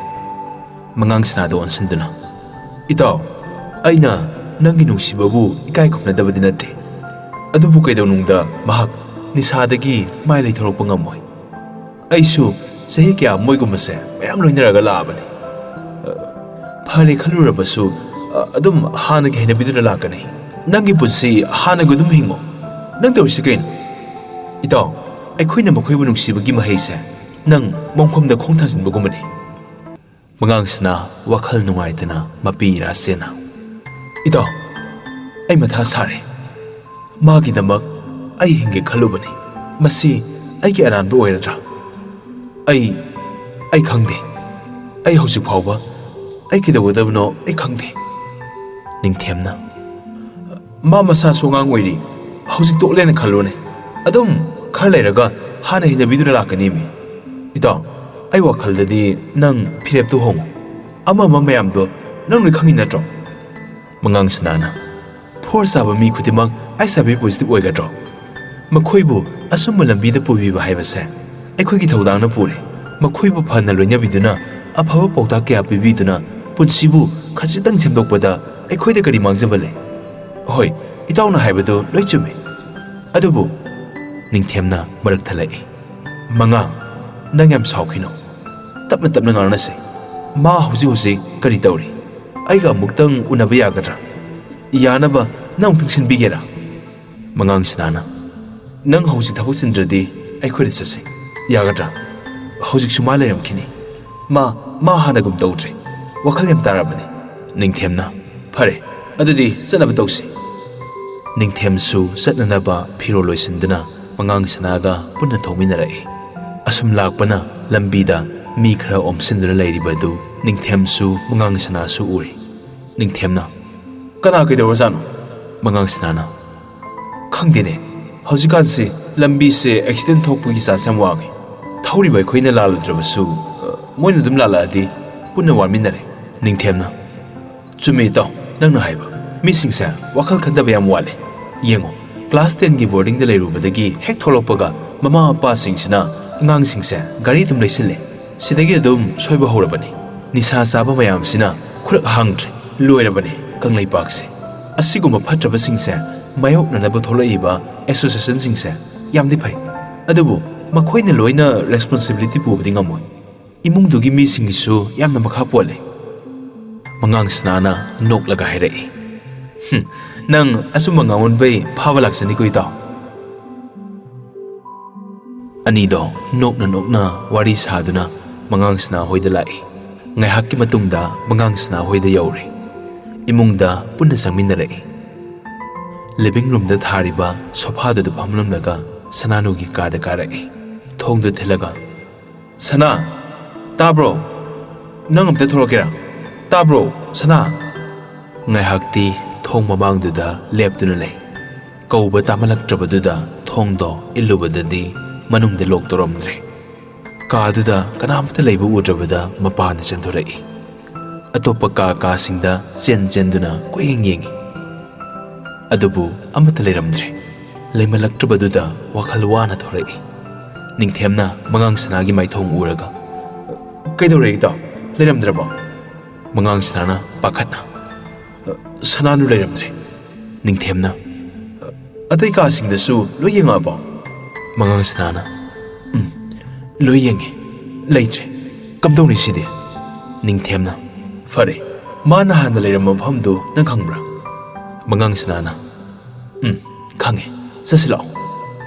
ꯃꯉꯥꯡ ꯁꯅꯥꯗ ꯑꯣꯟꯁꯤꯟꯗꯨꯅ, "ꯏꯇꯥꯎ, ꯑꯩꯅ ꯅꯪꯒꯤ ꯅꯨꯡꯁꯤꯕꯕꯨ ꯏꯀꯥꯏ ꯈꯨꯝꯅꯗꯕꯗꯤ ꯅꯠꯇꯦ, ꯑꯗꯨꯕꯨ ꯀꯩꯗꯧꯅꯨꯡꯗ ꯃꯍꯥꯛ ꯅꯤꯁꯥꯗꯒꯤ ꯃꯥꯏ ꯂꯩꯊꯣꯔꯛꯄ ꯉꯝꯃꯣꯏ꯫ ꯑꯩꯁꯨ ꯆꯍꯤ ꯀꯌꯥ ꯃꯣꯏꯒꯨꯝꯕꯁꯦ ꯃꯌꯥꯝ ꯂꯣꯏꯅꯔꯒ ꯂꯥꯛꯑꯕꯅꯤ꯫ ꯑ, ꯐꯔꯦ ꯈꯜꯂꯨꯔꯕꯁꯨ, ꯑ, ꯑꯗꯨꯝ ꯍꯥꯟꯅꯒꯤ ꯍꯩꯅꯕꯤꯗꯨꯗ ꯂꯥꯛꯀꯅꯤ꯫ ꯅꯪꯒꯤ ꯄꯨꯟꯁꯤ ꯍꯥꯟꯅꯒ ꯑꯗꯨꯝ ꯍꯤꯡꯉꯣ꯫ ꯅꯪ ꯇꯧꯔꯤꯁꯤ ꯀꯩꯅꯣ? ꯏꯇꯥꯎ, ꯑꯩꯈꯣꯏꯅ ꯃꯈꯣꯏꯕꯨ ꯅꯨꯡꯁꯤꯕꯒꯤ ꯃꯍꯩꯁꯦ ꯅꯪ ꯃꯣꯡꯐꯝꯗ ꯈꯣꯡ ꯊꯥꯖꯤꯟꯕꯒꯨꯝꯕꯅꯤ꯫" ꯃꯉꯥꯡꯁꯤꯅ ꯋꯥꯈꯜ ꯅꯨꯡꯉꯥꯏꯇꯅ ꯃꯄꯤ ꯏꯔꯥ ꯆꯦꯟꯅ, "ꯏꯇꯥꯎ, ꯑꯩ ꯃꯊꯥ ꯁꯥꯔꯦ꯫ ꯃꯥꯒꯤꯗꯃꯛ ꯑꯩ ꯍꯤꯡꯒꯦ ꯈꯜꯂꯨꯕꯅꯤ꯫ ꯃꯁꯤ ꯑꯩꯒꯤ ꯑꯔꯥꯟꯕ ꯑꯣꯏꯔꯗ꯭ꯔꯥ? ꯑꯩ, ꯑꯩ ꯈꯪꯗꯦ꯫ ꯑꯩ ꯍꯧꯖꯤꯛ ꯐꯥꯎꯕ ꯑꯩ ꯀꯩꯗꯧꯒꯗꯕꯅꯣ ꯑꯩ ꯈꯪꯗꯦ꯫" ꯅꯤꯡꯊꯦꯝꯅ, "ꯃꯥ ꯃꯁꯥꯁꯨ ꯑꯉꯥꯡ ꯑꯣꯏꯔꯤ꯫ ꯍꯧꯖꯤꯛ ꯇꯣꯛꯂꯦꯅ ꯈꯜꯂꯣꯅꯦ꯫ ꯑꯗꯨꯝ ꯈꯔ ꯂꯩꯔꯒ ꯍꯥꯟꯅ ꯍꯩꯅꯕꯤꯗꯨꯅ ꯂꯥꯛꯀꯅꯤꯃꯤ꯫ ꯏꯇꯥꯎ, ꯑꯩ ꯋꯥꯈꯜꯗꯗꯤ ꯅꯪ ꯐꯤꯔꯦꯞꯇꯨ ꯍꯣꯡꯉꯨ꯫ ꯑꯃ ꯑꯃ ꯃꯌꯥꯝꯗꯣ ꯅꯪ ꯂꯣꯏ ꯈꯪꯉꯤ ꯅꯠꯇ꯭ꯔꯣ?" ꯃꯉꯥꯡ ꯁꯅꯥꯅ, "ꯐꯣꯔ ꯆꯥꯕ ꯃꯤ ꯈꯨꯗꯤꯡꯃꯛ ꯑꯩ ꯆꯥꯕꯤ ꯄꯣꯖꯤꯇꯤꯚ ꯑꯣꯏꯒꯗ꯭ꯔꯣ? ꯃꯈꯣꯏꯕꯨ ꯑꯆꯨꯝꯕ ꯂꯝꯕꯤꯗ ꯄꯨꯕꯤꯕ ꯍꯥꯏꯕꯁꯦ ꯑꯩꯈꯣꯏꯒꯤ ꯊꯧꯗꯥꯡꯅ ꯄꯨꯔꯦ꯫ ꯃꯈꯣꯏꯕꯨ ꯐꯅ ꯂꯣꯏꯅꯕꯤꯗꯨꯅ ꯑꯐꯕ ꯄꯥꯎꯇꯥꯛ ꯀꯌꯥ ꯄꯤꯕꯤꯗꯨꯅ ꯄꯨꯟꯁꯤꯕꯨ ꯈꯖꯤꯛꯇꯪ ꯁꯦꯝꯗꯣꯛꯄꯗ ꯑꯩꯈꯣꯏꯗ ꯀꯔꯤ ꯃꯥꯡꯖꯕ ꯂꯩ? ꯍꯣꯏ, ꯏꯇꯥꯎꯅ ꯍꯥꯏꯕꯗꯨ ꯂꯣꯏ ꯆꯨꯝꯃꯤ꯫ ꯑꯗꯨꯕꯨ," ꯅꯤꯡꯊꯦꯝꯅ ꯃꯔꯛ ꯊꯠꯂꯛꯏ, "ꯃꯉꯥꯡ, ꯅꯪ ꯌꯥꯝ ꯁꯥꯎꯈꯤꯅꯨ꯫ ꯇꯞꯅ ꯇꯞꯅ ꯉꯥꯡꯅꯁꯦ꯫ ꯃꯥ ꯍꯧꯖꯤꯛ ꯍꯧꯖꯤꯛ ꯀꯔꯤ ꯇꯧꯔꯤ? ꯑꯩꯒ ꯑꯃꯨꯛꯇꯪ ꯎꯅꯕ ꯌꯥꯒꯗ꯭ꯔꯥ? ꯌꯥꯅꯕ ꯅꯪ ꯑꯃꯨꯛꯇꯪ ꯁꯤꯟꯕꯤꯒꯦꯔꯥ?" ꯃꯉꯥꯡ ꯁꯅꯥꯅ, "ꯅꯪ ꯍꯧꯖꯤꯛ ꯊꯕꯛ ꯆꯤꯟꯗ꯭ꯔꯗꯤ ꯑꯩꯈꯣꯏꯗ ꯆꯠꯁꯦ꯫ ꯌꯥꯒꯗ꯭ꯔꯥ? ꯍꯧꯖꯤꯛꯁꯨ ꯃꯥ ꯂꯩꯔꯝꯈꯤꯅꯤ꯫ ꯃꯥ, ꯃꯥ ꯍꯥꯟꯅꯒꯨꯝ ꯇꯧꯗ꯭ꯔꯦ꯫ ꯋꯥꯈꯜ ꯌꯥꯝ ꯇꯥꯔꯕꯅꯤ꯫" ꯅꯤꯡꯊꯦꯝꯅ, "ꯐꯔꯦ, ꯑꯗꯨꯗꯤ ꯆꯠꯅꯕ ꯇꯧꯁꯤ꯫" ꯅꯤꯡꯊꯦꯝꯁꯨ ꯆꯠꯅꯅꯕ ꯐꯤꯔꯣꯜ ꯂꯣꯏꯁꯤꯟꯗꯨꯅ ꯃꯉꯥꯡ ꯁꯅꯥꯒ ꯄꯨꯟꯅ ꯊꯣꯛꯃꯤꯟꯅꯔꯛꯏ꯫ ꯑꯁꯨꯝ ꯂꯥꯛꯄꯅ ꯂꯝꯕꯤꯗ ꯃꯤ ꯈꯔ ꯑꯣꯝꯁꯤꯟꯗꯨꯅ ꯂꯩꯔꯤꯕ ꯑꯗꯨ ꯅꯤꯡꯊꯦꯝꯁꯨ ꯃꯉꯥꯡ ꯁꯅꯥꯁꯨ ꯎꯔꯤ꯫ ꯅꯤꯡꯊꯦꯝꯅ, "ꯀꯅꯥ ꯀꯩꯗꯧꯔꯖꯥꯠꯅꯣ?" ꯃꯉꯥꯡ ꯁꯅꯥꯅ, "ꯈꯪꯗꯦꯅꯦ, ꯍꯧꯖꯤꯛꯀꯥꯟꯁꯦ ꯂꯝꯕꯤꯁꯦ ꯑꯦꯛꯁꯤꯗꯦꯟ ꯊꯣꯛꯄꯒꯤ ꯆꯥꯟꯁ ꯌꯥꯝ ꯋꯥꯡꯉꯤ꯫ ꯊꯧꯔꯤꯕ ꯑꯩꯈꯣꯏꯅ ꯂꯥꯜꯂꯨꯗ꯭ꯔꯕꯁꯨ, ꯑ, ꯃꯣꯏꯅ ꯑꯗꯨꯝ ꯂꯥꯜꯂꯛꯑꯗꯤ ꯄꯨꯟꯅ ꯋꯥꯃꯤꯟꯅꯔꯦ꯫" ꯅꯤꯡꯊꯦꯝꯅ, "ꯆꯨꯝꯃꯤ ꯏꯇꯥꯎ, ꯅꯪꯅ ꯍꯥꯏꯕ, ꯃꯤꯁꯤꯡꯁꯦ ꯋꯥꯈꯜ ꯈꯟꯊꯕ ꯌꯥꯝ ꯋꯥꯠꯂꯦ꯫ ꯌꯦꯡꯉꯣ, ꯀ꯭ꯂꯥꯁ ꯇꯦꯟꯒꯤ ꯕꯣꯔꯗꯤꯡꯗ ꯂꯩꯔꯨꯕꯗꯒꯤ ꯍꯦꯛ ꯊꯣꯛꯂꯛꯄꯒ ꯃꯃꯥ ꯃꯄꯥꯁꯤꯡꯁꯤꯅ ꯑꯉꯥꯡꯁꯤꯡꯁꯦ ꯒꯥꯔꯤ ꯑꯗꯨꯝ ꯂꯩꯁꯤꯜꯂꯦ꯫ ꯁꯤꯗꯒꯤ ꯑꯗꯨꯝ ꯁꯣꯏꯕ ꯍꯧꯔꯕꯅꯤ꯫ ꯅꯤꯁꯥ ꯆꯥꯕ ꯃꯌꯥꯝꯁꯤꯅ ꯈꯨꯔꯛ ꯍꯥꯡꯗ꯭ꯔꯦ꯫ ꯂꯣꯏꯔꯕꯅꯤ ꯀꯪꯂꯩꯄꯥꯛꯁꯦ꯫ ꯑꯁꯤꯒꯨꯝꯕ ꯐꯠꯇ꯭ꯔꯕꯁꯤꯡꯁꯦ ꯃꯥꯌꯣꯛꯅꯅꯕ ꯊꯣꯛꯂꯛꯏꯕ ꯑꯦꯁꯣꯁꯤꯌꯦꯁꯟꯁꯤꯡꯁꯦ ꯌꯥꯝꯗꯤ ꯐꯩ, ꯑꯗꯨꯕꯨ ꯃꯈꯣꯏꯅ ꯂꯣꯏꯅ ꯔꯦꯁꯄꯣꯟꯁꯤꯕꯤꯂꯤꯇꯤ ꯄꯨꯕꯗꯤ ꯉꯝꯃꯣꯏ꯫ ꯏꯃꯨꯡꯗꯨꯒꯤ ꯃꯤꯁꯤꯡꯒꯤꯁꯨ ꯌꯥꯝꯅ ꯃꯈꯥ ꯄꯣꯜꯂꯦ꯫ ꯃꯉꯥꯡ ꯁꯅꯥꯅ ꯅꯣꯛꯂꯒ ꯍꯥꯏꯔꯛꯏ, "ꯍꯨꯝ, ꯅꯪ ꯑꯆꯨꯝꯕ ꯉꯥꯡꯂꯣꯟꯕꯩ ꯐꯥꯕ ꯂꯥꯛꯆꯅꯤꯀꯣ, ꯏꯇꯥꯎ?" ꯑꯅꯤꯗꯣ ꯅꯣꯛꯅ ꯅꯣꯛꯅ ꯋꯥꯔꯤ ꯁꯥꯗꯨꯅ ꯃꯉꯥꯡ ꯁꯅꯥ ꯍꯣꯏꯗ ꯂꯥꯛꯏ꯫ ꯉꯥꯏꯍꯥꯛꯀꯤ ꯃꯇꯨꯡꯗ ꯃꯉꯥꯡ ꯁꯅꯥ ꯍꯣꯏꯗ ꯌꯧꯔꯦ꯫ ꯏꯃꯨꯡꯗ ꯄꯨꯟꯅ ꯆꯪꯃꯤꯟꯅꯔꯛꯏ꯫ ꯂꯤꯚꯤꯡ ꯔꯨꯝꯗ ꯊꯥꯔꯤꯕ ꯁꯣꯐꯥꯗꯨꯗ ꯐꯝꯂꯝꯂꯒ ꯁꯅꯥꯅꯨꯒꯤ ꯀꯥꯗ ꯀꯥꯔꯛꯏ꯫ ꯊꯣꯡꯗꯨ ꯊꯤꯜꯂꯒ, "ꯁꯅꯥ, ꯇꯥꯕ꯭ꯔꯣ? ꯅꯪ ꯑꯝꯇ ꯊꯣꯔꯛꯀꯦꯔꯥ? ꯇꯥꯕ꯭ꯔꯣ, ꯁꯅꯥ?" ꯉꯥꯏꯍꯥꯛꯇꯤ ꯊꯣꯡ ꯃꯃꯥꯡꯗꯨꯗ ꯂꯦꯞꯇꯨꯅ ꯂꯩ꯫ ꯀꯧꯕ ꯇꯥꯃꯜꯂꯛꯇ꯭ꯔꯕꯗꯨꯗ ꯊꯣꯡꯗꯣ ꯏꯜꯂꯨꯕꯗꯗꯤ ꯃꯅꯨꯡꯗ ꯂꯣꯛ ꯇꯧꯔꯝꯗ꯭ꯔꯦ꯫ ꯀꯥꯗꯨꯗ ꯀꯅꯥꯝꯇ ꯂꯩꯕ ꯎꯗ꯭ꯔꯕꯗ ꯃꯄꯥꯟꯗ ꯆꯦꯟꯊꯣꯔꯛꯏ꯫ ꯑꯇꯣꯞꯄ ꯀꯥ ꯀꯥꯁꯤꯡꯗ ꯆꯦꯟ ꯆꯦꯟꯗꯨꯅ ꯀꯣꯏꯌꯦꯡ ꯌꯦꯡꯏ꯫ ꯑꯗꯨꯕꯨ ꯑꯃꯠꯇ ꯂꯩꯔꯝꯗ꯭ꯔꯦ꯫ ꯂꯩꯃꯜꯂꯛꯇ꯭ꯔꯕꯗꯨꯗ ꯋꯥꯈꯜ ꯋꯥꯅ ꯊꯣꯔꯛꯏ꯫ ꯅꯤꯡꯊꯦꯝꯅ ꯃꯉꯥꯡ ꯁꯅꯥꯒꯤ ꯃꯥꯏꯊꯣꯡ ꯎꯔꯒ, "ꯀꯩꯗꯧꯔꯦ ꯏꯇꯥꯎ? ꯂꯩꯔꯝꯗ꯭ꯔꯕꯣ?" ꯃꯉꯥꯡ ꯁꯅꯥꯅ ꯄꯥꯈꯠꯅ, "ꯁꯅꯥꯅꯨ ꯂꯩꯔꯝꯗ꯭ꯔꯦ꯫" ꯅꯤꯡꯊꯦꯝꯅ, "ꯑꯇꯩ ꯀꯥꯁꯤꯡꯗꯁꯨ ꯂꯣꯏ ꯌꯦꯡꯉꯛꯑꯕꯣ?" ꯃꯉꯥꯡ ꯁꯅꯥꯅ, "ꯎꯝ, ꯂꯣꯏ ꯌꯦꯡꯉꯦ, ꯂꯩꯇ꯭ꯔꯦ꯫ ꯀꯝꯗꯧꯅꯤ ꯁꯤꯗꯤ?" ꯅꯤꯡꯊꯦꯝꯅ, "ꯐꯔꯦ, ꯃꯥꯅ ꯍꯥꯟꯅ ꯂꯩꯔꯝꯕ ꯃꯐꯝꯗꯨ ꯅꯪ ꯈꯪꯕ꯭ꯔꯥ?" ꯃꯉꯥꯡ ꯁꯅꯥꯅ, "ꯎꯝ, ꯈꯪꯉꯦ, ꯆꯠꯁꯤ ꯂꯥꯛꯑꯣ꯫"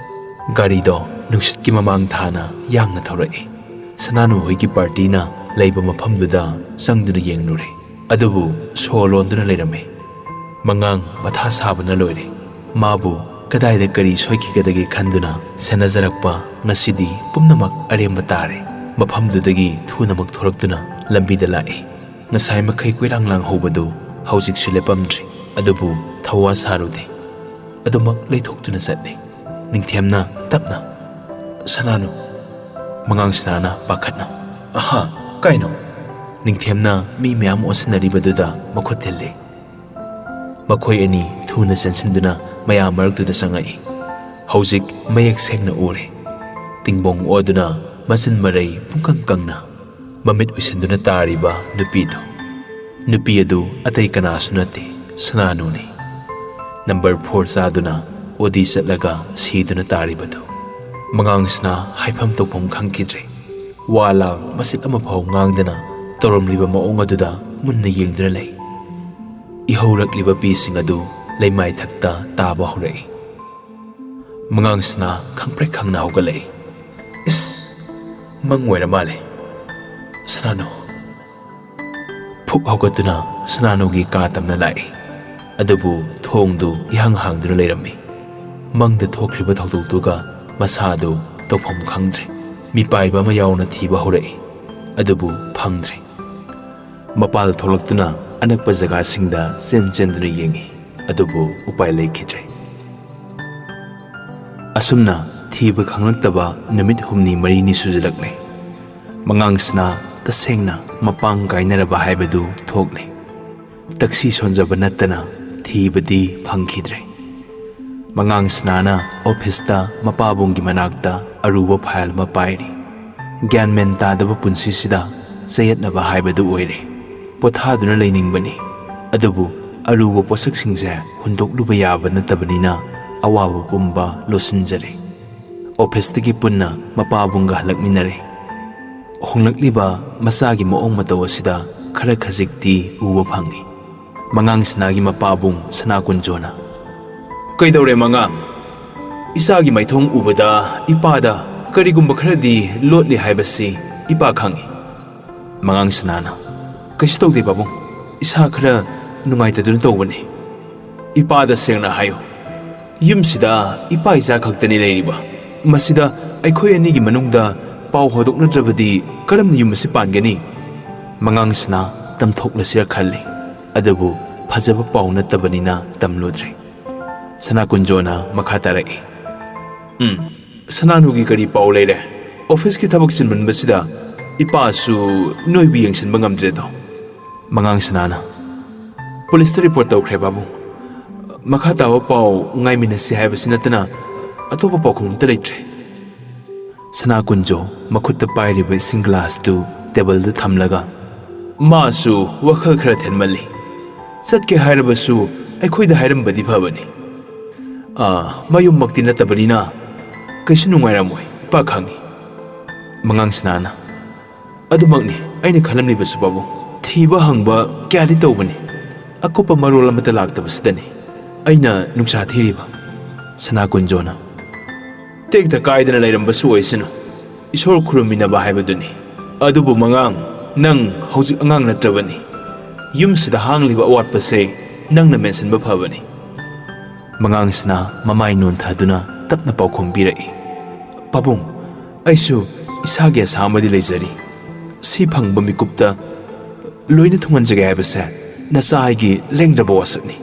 ꯒꯥꯔꯤꯗꯣ ꯅꯨꯡꯁꯤꯠꯀꯤ ꯃꯃꯥꯡ ꯊꯥꯅ ꯌꯥꯡꯅ ꯊꯧꯔꯛꯏ꯫ ꯁꯅꯥꯅꯨ ꯍꯣꯏꯒꯤ ꯄꯥꯔꯇꯤꯅ ꯂꯩꯕ ꯃꯐꯝꯗꯨꯗ ꯆꯪꯗꯨꯅ ꯌꯦꯡꯂꯨꯔꯦ꯫ ꯑꯗꯨꯕꯨ ꯁꯣ ꯂꯣꯟꯗꯨꯅ ꯂꯩꯔꯝꯃꯤ꯫ ꯃꯉꯥꯡ ꯃꯊꯥ ꯁꯥꯕꯅ ꯂꯣꯏꯔꯦ꯫ ꯃꯥꯕꯨ ꯀꯗꯥꯏꯗ ꯀꯔꯤ ꯁꯣꯏꯈꯤꯒꯗꯒꯦ ꯈꯟꯗꯨꯅ ꯁꯦꯟꯅꯖꯔꯛꯄ ꯉꯁꯤꯗꯤ ꯄꯨꯝꯅꯃꯛ ꯑꯔꯦꯝꯕ ꯇꯥꯔꯦ꯫ ꯃꯐꯝꯗꯨꯗꯒꯤ ꯊꯨꯅꯃꯛ ꯊꯣꯔꯛꯇꯨꯅ ꯂꯝꯕꯤꯗ ꯂꯥꯛꯏ꯫ ꯉꯁꯥꯏ ꯃꯈꯩ ꯀꯣꯏꯔꯥꯡ ꯂꯥꯡꯍꯧꯕꯗꯨ ꯍꯧꯖꯤꯛꯁꯨ ꯂꯦꯞꯄꯝꯗ꯭ꯔꯦ꯫ ꯑꯗꯨꯕꯨ ꯊꯧꯋꯥ ꯁꯥꯔꯨꯗꯦ꯫ ꯑꯗꯨꯃꯛ ꯂꯩꯊꯣꯛꯇꯨꯅ ꯆꯠꯂꯤ꯫ ꯅꯤꯡꯊꯦꯝꯅ ꯇꯞꯅ, "ꯁꯅꯥꯅꯨ꯫" ꯃꯉꯥꯡ ꯁꯅꯥꯅ ꯄꯥꯈꯠꯅ, "ꯑꯍꯥ, ꯀꯥꯏꯅꯣ?" ꯅꯤꯡꯊꯦꯝꯅ ꯃꯤ ꯃꯌꯥꯝ ꯑꯣꯟꯁꯤꯟꯅꯔꯤꯕꯗꯨꯗ ꯃꯈꯨꯠ ꯊꯤꯜꯂꯤ꯫ ꯃꯈꯣꯏ ꯑꯅꯤ ꯊꯨꯅ ꯆꯦꯟꯁꯤꯟꯗꯨꯅ ꯃꯌꯥꯝ ꯃꯔꯛꯇꯨꯗ ꯆꯪꯉꯛꯏ꯫ ꯍꯧꯖꯤꯛ ꯃꯌꯦꯛ ꯁꯦꯡꯅ ꯎꯔꯦ꯫ ꯇꯤꯡꯕꯣꯡ ꯑꯣꯗꯨꯅ, ꯃꯆꯤꯟ ꯃꯔꯩ ꯄꯨꯡꯀꯪ ꯀꯪꯅ, ꯃꯃꯤꯠ ꯎꯏꯁꯤꯟꯗꯨꯅ ꯇꯥꯔꯤꯕ ꯅꯨꯄꯤꯗꯨ꯫ ꯅꯨꯄꯤ ꯑꯗꯨ ꯑꯇꯩ ꯀꯅꯥꯁꯨ ꯅꯠꯇꯦ, ꯁꯅꯥꯅꯨꯅꯤ꯫ ꯅꯝꯕꯔ ꯐꯣꯔ ꯆꯥꯗꯨꯅ ꯑꯣꯗꯤ ꯆꯠꯂꯒ ꯁꯤꯗꯨꯅ ꯇꯥꯔꯤꯕꯗꯨ꯫ ꯃꯉꯥꯡꯁꯤꯅ ꯍꯥꯏꯐꯝ ꯇꯧꯐꯝ ꯈꯪꯈꯤꯗ꯭ꯔꯦ꯫ ꯋꯥ ꯂꯥꯡ ꯃꯆꯤꯠ ꯑꯃꯐꯥꯎ ꯉꯥꯡꯗꯅ ꯇꯧꯔꯝꯂꯤꯕ ꯃꯑꯣꯡ ꯑꯗꯨꯗ ꯃꯨꯟꯅ ꯌꯦꯡꯗꯨꯅ ꯂꯩ꯫ ꯏꯍꯧꯔꯛꯂꯤꯕ ꯄꯤꯁꯤꯡ ꯑꯗꯨ ꯂꯩꯃꯥꯏꯊꯛꯇ ꯇꯥꯕ ꯍꯧꯔꯛꯏ꯫ ꯃꯉꯥꯡꯁꯤꯅ ꯈꯪꯄ꯭ꯔꯦꯛ ꯈꯪꯅ ꯍꯧꯒꯠꯂꯛꯏ꯫ "ꯏꯁ! ꯃꯪ ꯑꯣꯏꯔ ꯃꯥꯜꯂꯦ꯫ ꯁꯅꯥꯅꯨ!" ꯐꯨꯛ ꯍꯧꯒꯠꯇꯨꯅ ꯁꯅꯥꯅꯨꯒꯤ ꯀꯥ ꯇꯝꯅ ꯂꯥꯛꯏ꯫ ꯑꯗꯨꯕꯨ ꯊꯣꯡꯗꯨ ꯏꯍꯥꯡ ꯍꯥꯡꯗꯨꯅ ꯂꯩꯔꯝꯃꯤ꯫ ꯃꯪꯗ ꯊꯣꯛꯈ꯭ꯔꯤꯕ ꯊꯧꯗꯣꯛꯇꯨꯒ ꯃꯁꯥꯗꯨ ꯇꯧꯐꯝ ꯈꯪꯗ꯭ꯔꯦ꯫ ꯃꯤꯄꯥꯏꯕ ꯑꯃ ꯌꯥꯎꯅ ꯊꯤꯕ ꯍꯧꯔꯛꯏ꯫ ꯑꯗꯨꯕꯨ ꯐꯪꯗ꯭ꯔꯦ꯫ ꯃꯄꯥꯜ ꯊꯣꯛꯂꯛꯇꯨꯅ ꯑꯅꯛꯄ ꯖꯒꯥꯁꯤꯡꯗ ꯆꯦꯟ ꯆꯦꯟꯗꯨꯅ ꯌꯦꯡꯉꯤ꯫ ꯑꯗꯨꯕꯨ ꯎꯄꯥꯏ ꯂꯩꯈꯤꯗ꯭ꯔꯦ꯫ ꯑꯁꯨꯝꯅ ꯊꯤꯕ ꯈꯪꯂꯛꯇꯕ ꯅꯨꯃꯤꯠ ꯍꯨꯝꯅꯤ ꯃꯔꯤꯅꯤ ꯁꯨꯖꯤꯜꯂꯛꯂꯦ꯫ ꯃꯉꯥꯡꯁꯤꯅ ꯇꯁꯦꯡꯅ ꯃꯄꯥꯡ ꯀꯥꯏꯅꯔꯕ ꯍꯥꯏꯕꯗꯨ ꯊꯣꯛꯂꯦ꯫ ꯇꯛꯁꯤ ꯁꯣꯟꯖꯕ ꯅꯠꯇꯅ ꯊꯤꯕꯗꯤ ꯐꯪꯈꯤꯗ꯭ꯔꯦ꯫ ꯃꯉꯥꯡꯁꯤꯅꯥꯅ ꯑꯣꯐꯤꯁꯇ ꯃꯄꯥꯕꯨꯡꯒꯤ ꯃꯅꯥꯛꯇ ꯑꯔꯨꯕ ꯐꯥꯏꯜ ꯑꯃ ꯄꯥꯏꯔꯤ꯫ ꯒ꯭ꯌꯥꯟ ꯃꯦꯟ ꯇꯥꯗꯕ ꯄꯨꯟꯁꯤꯁꯤꯗ ꯆꯌꯦꯠꯅꯕ ꯍꯥꯏꯕꯗꯨ ꯑꯣꯏꯔꯦ꯫ ꯄꯣꯊꯥꯗꯨꯅ ꯂꯩꯅꯤꯡꯕꯅꯤ, ꯑꯗꯨꯕꯨ ꯑꯔꯨꯕ ꯄꯣꯠꯁꯛꯁꯤꯡꯁꯦ ꯍꯨꯟꯗꯣꯛꯂꯨꯕ ꯌꯥꯕ ꯅꯠꯇꯕꯅꯤꯅ ꯑꯋꯥꯕ ꯄꯨꯝꯕ ꯂꯣꯠꯁꯤꯟꯖꯔꯦ꯫ ꯑꯣꯐꯤꯁꯇꯒꯤ ꯄꯨꯟꯅ ꯃꯄꯥꯕꯨꯡꯒ ꯍꯜꯂꯛꯃꯤꯟꯅꯔꯦ꯫ ꯍꯣꯡꯂꯛꯂꯤꯕ ꯃꯆꯥꯒꯤ ꯃꯑꯣꯡ ꯃꯇꯧ ꯑꯁꯤꯗ ꯈꯔ ꯈꯖꯤꯛꯇꯤ ꯎꯕ ꯐꯪꯏ꯫ ꯃꯉꯥꯡ ꯁꯅꯥꯒꯤ ꯃꯄꯥꯕꯨꯡ ꯁꯅꯥ ꯀꯨꯟꯖꯣꯅ, "ꯀꯩꯗꯧꯔꯦ ꯃꯉꯥꯡ? ꯏꯆꯥꯒꯤ ꯃꯥꯏꯊꯣꯡ ꯎꯕꯗ ꯏꯄꯥꯗ ꯀꯔꯤꯒꯨꯝꯕ ꯈꯔꯗꯤ ꯂꯣꯠꯂꯤ ꯍꯥꯏꯕꯁꯤ ꯏꯄꯥ ꯈꯪꯏ꯫" ꯃꯉꯥꯡ ꯁꯅꯥꯅ, "ꯀꯩꯁꯨ ꯇꯧꯗꯦ ꯄꯥꯕꯨꯡ, ꯏꯁꯥ ꯈꯔ ꯅꯨꯡꯉꯥꯏꯇꯗꯨꯅ ꯇꯧꯕꯅꯤ꯫" "ꯏꯄꯥꯗ ꯁꯦꯡꯅ ꯍꯥꯏꯌꯨ, ꯌꯨꯝꯁꯤꯗ ꯏꯄꯥ ꯏꯆꯥ ꯈꯛꯇꯅꯤ ꯂꯩꯔꯤꯕ꯫ ꯃꯁꯤꯗ ꯑꯩꯈꯣꯏ ꯑꯅꯤꯒꯤ ꯃꯅꯨꯡꯗ ꯄꯥꯎ ꯍꯣꯗꯣꯛꯅꯗ꯭ꯔꯕꯗꯤ ꯀꯔꯝꯅ ꯌꯨꯝ ꯑꯁꯤ ꯄꯥꯟꯒꯅꯤ?" ꯃꯉꯥꯡꯁꯤꯅ ꯇꯝꯊꯣꯛꯂꯁꯤꯔ ꯈꯜꯂꯤ, ꯑꯗꯨꯕꯨ ꯐꯖꯕ ꯄꯥꯎ ꯅꯠꯇꯕꯅꯤꯅ ꯇꯝꯂꯨꯗ꯭ꯔꯦ꯫ ꯁꯅꯥ ꯀꯨꯟꯖꯣꯅ ꯃꯈꯥ ꯇꯥꯔꯛꯏ, "ꯎꯝ, ꯁꯅꯥꯅꯨꯒꯤ ꯀꯔꯤ ꯄꯥꯎ ꯂꯩꯔꯦ? ꯑꯣꯐꯤꯁꯀꯤ ꯊꯕꯛ ꯆꯤꯟꯃꯟꯕꯁꯤꯗ ꯏꯄꯥꯁꯨ ꯅꯣꯏꯕꯨ ꯌꯦꯡꯁꯤꯟꯕ ꯉꯝꯗ꯭ꯔꯦꯗꯣ꯫" ꯃꯉꯥꯡ ꯁꯅꯥꯅ, "ꯄꯨꯂꯤꯁꯇ ꯔꯤꯄꯣꯔꯠ ꯇꯧꯈ꯭ꯔꯦ ꯄꯥꯕꯨꯡ꯫ ꯃꯈꯥ ꯇꯥꯕ ꯄꯥꯎ ꯉꯥꯏꯃꯤꯟꯅꯁꯤ ꯍꯥꯏꯕꯁꯤ ꯅꯠꯇꯅ ꯑꯇꯣꯞꯄ ꯄꯥꯎꯈꯨꯝ ꯑꯝꯇ ꯂꯩꯇ꯭ꯔꯦ꯫ ꯁꯅꯥ ꯀꯨꯟꯖꯣ ꯃꯈꯨꯠꯇ ꯄꯥꯏꯔꯤꯕ ꯏꯁꯤꯡ ꯒ꯭ꯂꯥꯁꯇꯨ ꯇꯦꯕꯜꯗ ꯊꯝꯂꯒ, "ꯃꯥꯁꯨ ꯋꯥꯈꯜ ꯈꯔ ꯊꯦꯟꯃꯜꯂꯤ꯫ ꯆꯠꯀꯦ ꯍꯥꯏꯔꯕꯁꯨ ꯑꯩꯈꯣꯏꯗ ꯍꯥꯏꯔꯝꯕꯗꯤ ꯐꯕꯅꯤ꯫ ꯑꯥ, ꯃꯌꯨꯝꯃꯛꯇꯤ ꯅꯠꯇꯕꯅꯤꯅ ꯀꯩꯁꯨ ꯅꯨꯡꯉꯥꯏꯔꯝꯃꯣꯏ, ꯏꯄꯥ ꯈꯪꯏ꯫" ꯃꯉꯥꯡ ꯁꯅꯥꯅ, "ꯑꯗꯨꯃꯛꯅꯤ ꯑꯩꯅ ꯈꯜꯂꯝꯂꯤꯕꯁꯨ, ꯄꯥꯕꯨꯡ꯫ ꯊꯤꯕ ꯍꯪꯕ ꯀꯌꯥꯗꯤ ꯇꯧꯕꯅꯤ, ꯑꯀꯨꯞꯄ ꯃꯔꯣꯜ ꯑꯃꯠꯇ ꯂꯥꯛꯇꯕꯁꯤꯗꯅꯤ ꯑꯩꯅ ꯅꯨꯡꯁꯥ ꯊꯤꯔꯤꯕ꯫" ꯁꯅꯥ ꯀꯨꯟꯖꯣꯅ, "ꯇꯦꯛꯇ ꯀꯥꯏꯗꯅ ꯂꯩꯔꯝꯕꯁꯨ ꯑꯣꯏꯁꯅꯨ, ꯏꯁꯣꯔ ꯈꯨꯔꯨꯝꯃꯤꯟꯅꯕ ꯍꯥꯏꯕꯗꯨꯅꯤ꯫ ꯑꯗꯨꯕꯨ ꯃꯉꯥꯡ, ꯅꯪ ꯍꯧꯖꯤꯛ ꯑꯉꯥꯡ ꯅꯠꯇ꯭ꯔꯕꯅꯤ꯫ ꯌꯨꯝꯁꯤꯗ ꯍꯥꯡꯂꯤꯕ ꯑꯋꯥꯠꯄꯁꯦ ꯅꯪꯅ ꯃꯦꯟꯁꯤꯟꯕ ꯐꯕꯅꯤ꯫" ꯃꯉꯥꯡꯁꯤꯅ ꯃꯃꯥꯏ ꯅꯣꯟꯊꯗꯨꯅ ꯇꯞꯅ ꯄꯥꯎꯈꯨꯝ ꯄꯤꯔꯛꯏ, "ꯄꯥꯕꯨꯡ, ꯑꯩꯁꯨ ꯏꯁꯥꯒꯤ ꯑꯁꯥ ꯑꯃꯗꯤ ꯂꯩꯖꯔꯤ꯫ ꯁꯤ ꯐꯪꯕ ꯃꯤꯀꯨꯞꯇ ꯂꯣꯏꯅ ꯊꯨꯡꯍꯟꯖꯒꯦ ꯍꯥꯏꯕꯁꯦ ꯅꯆꯥ ꯑꯩꯒꯤ ꯂꯦꯡꯗ꯭ꯔꯕ ꯋꯥꯁꯛꯅꯤ꯫"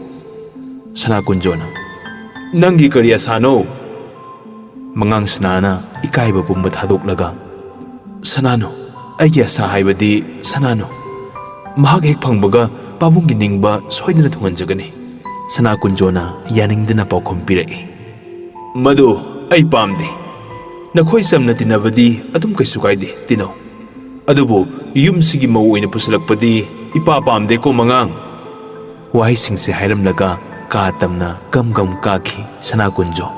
ꯁꯅꯥ ꯀꯨꯟꯖꯣꯅ, "ꯅꯪꯒꯤ ꯀꯔꯤ ꯑꯁꯥꯅꯣ?" ꯃꯉꯥꯡ ꯁꯅꯥꯅ ꯏꯀꯥꯏꯕ ꯄꯨꯝꯕ ꯊꯥꯗꯣꯛꯂꯒ, "ꯁꯅꯥꯅꯨ, ꯑꯩꯒꯤ ꯑꯁꯥ ꯍꯥꯏꯕꯗꯤ ꯁꯅꯥꯅꯨ꯫ ꯃꯍꯥꯛ ꯍꯦꯛ ꯐꯪꯕꯒ ꯄꯥꯕꯨꯡꯒꯤ ꯅꯤꯡꯕ ꯁꯣꯏꯗꯅ ꯊꯨꯡꯍꯟꯖꯒꯅꯤ꯫" ꯁꯅꯥ ꯀꯨꯟꯖꯣꯅ ꯌꯥꯅꯤꯡꯗꯅ ꯄꯥꯎꯈꯨꯝ ꯄꯤꯔꯛꯏ, "ꯃꯗꯨ ꯑꯩ ꯄꯥꯝꯗꯦ꯫ ꯅꯈꯣꯏ ꯆꯝꯅ ꯇꯤꯟꯅꯕꯗꯤ ꯑꯗꯨꯝ ꯀꯩꯁꯨ ꯀꯥꯏꯗꯦ, ꯇꯤꯟꯅꯧ꯫ ꯑꯗꯨꯕꯨ ꯌꯨꯝꯁꯤꯒꯤ ꯃꯧ ꯑꯣꯏꯅ ꯄꯨꯁꯤꯜꯂꯛꯄꯗꯤ ꯏꯄꯥ ꯄꯥꯝꯗꯦꯀꯣ, ꯃꯉꯥꯡ꯫" ꯋꯥꯍꯩꯁꯤꯡꯁꯦ ꯍꯥꯏꯔꯝꯂꯒ ꯀꯥ ꯇꯝꯅ ꯒꯝ ꯒꯝ ꯀꯥꯈꯤ ꯁꯅꯥ ꯀꯨꯟꯖꯣ꯫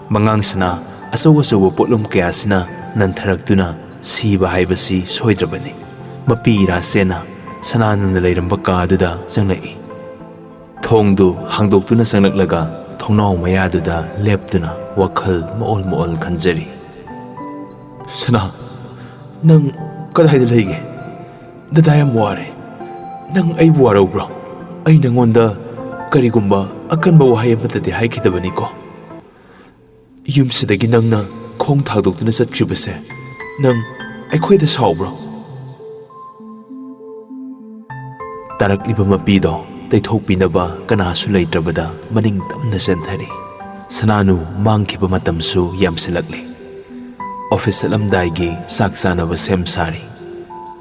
ꯃꯉꯥꯡꯁꯤꯅ ꯑꯆꯧ ꯑꯆꯧꯕ ꯄꯣꯠꯂꯨꯝ ꯀꯌꯥꯁꯤꯅ ꯅꯟꯊꯔꯛꯇꯨꯅ ꯁꯤꯕ ꯍꯥꯏꯕꯁꯤ ꯁꯣꯏꯗ꯭ꯔꯕꯅꯤ꯫ ꯃꯄꯤ ꯏꯔꯥꯁꯦꯅ ꯁꯅꯥꯅꯨꯅ ꯂꯩꯔꯝꯕ ꯀꯥꯗꯨꯗ ꯆꯪꯂꯛꯏ꯫ ꯊꯣꯡꯗꯨ ꯍꯥꯡꯗꯣꯛꯇꯨꯅ ꯆꯪꯂꯛꯂꯒ ꯊꯣꯡꯅꯥꯎ ꯃꯌꯥꯗꯨꯗ ꯂꯦꯞꯇꯨꯅ ꯋꯥꯈꯜ ꯃꯑꯣꯜ ꯃꯑꯣꯜ ꯈꯟꯖꯔꯤ꯫ "ꯁꯅꯥ, ꯅꯪ ꯀꯗꯥꯏꯗ ꯂꯩꯒꯦ? ꯗꯗꯥ ꯌꯥꯝ ꯋꯥꯔꯦ꯫ ꯅꯪ ꯑꯩꯕꯨ ꯋꯥꯔꯧꯕ꯭ꯔꯣ? ꯑꯩ ꯅꯉꯣꯟꯗ ꯀꯔꯤꯒꯨꯝꯕ ꯑꯀꯟꯕ ꯋꯥꯍꯩ ꯑꯃꯠꯇꯗꯤ ꯍꯥꯏꯈꯤꯗꯕꯅꯤꯀꯣ? ꯌꯨꯝꯁꯤꯗꯒꯤ ꯅꯪꯅ ꯈꯣꯡ ꯊꯥꯡꯗꯣꯛꯇꯨꯅ ꯆꯠꯈ꯭ꯔꯤꯕꯁꯦ ꯅꯪ ꯑꯩꯈꯣꯏꯗ ꯁꯥꯎꯕ꯭ꯔꯣ?" ꯇꯥꯔꯛꯂꯤꯕ ꯃꯄꯤꯗꯣ ꯇꯩꯊꯣꯛꯄꯤꯅꯕ ꯀꯅꯥꯁꯨ ꯂꯩꯇ꯭ꯔꯕꯗ ꯃꯅꯤꯡ ꯇꯝꯅ ꯆꯦꯟꯊꯔꯤ꯫ ꯁꯅꯥꯅꯨ ꯃꯥꯡꯈꯤꯕ ꯃꯇꯝꯁꯨ ꯌꯥꯝꯁꯤꯜꯂꯛꯂꯤ꯫ ꯑꯣꯐꯤꯁ ꯆꯠꯂꯝꯗꯥꯏꯒꯤ ꯆꯥꯛ ꯆꯥꯅꯕ ꯁꯦꯝ ꯁꯥꯔꯤ꯫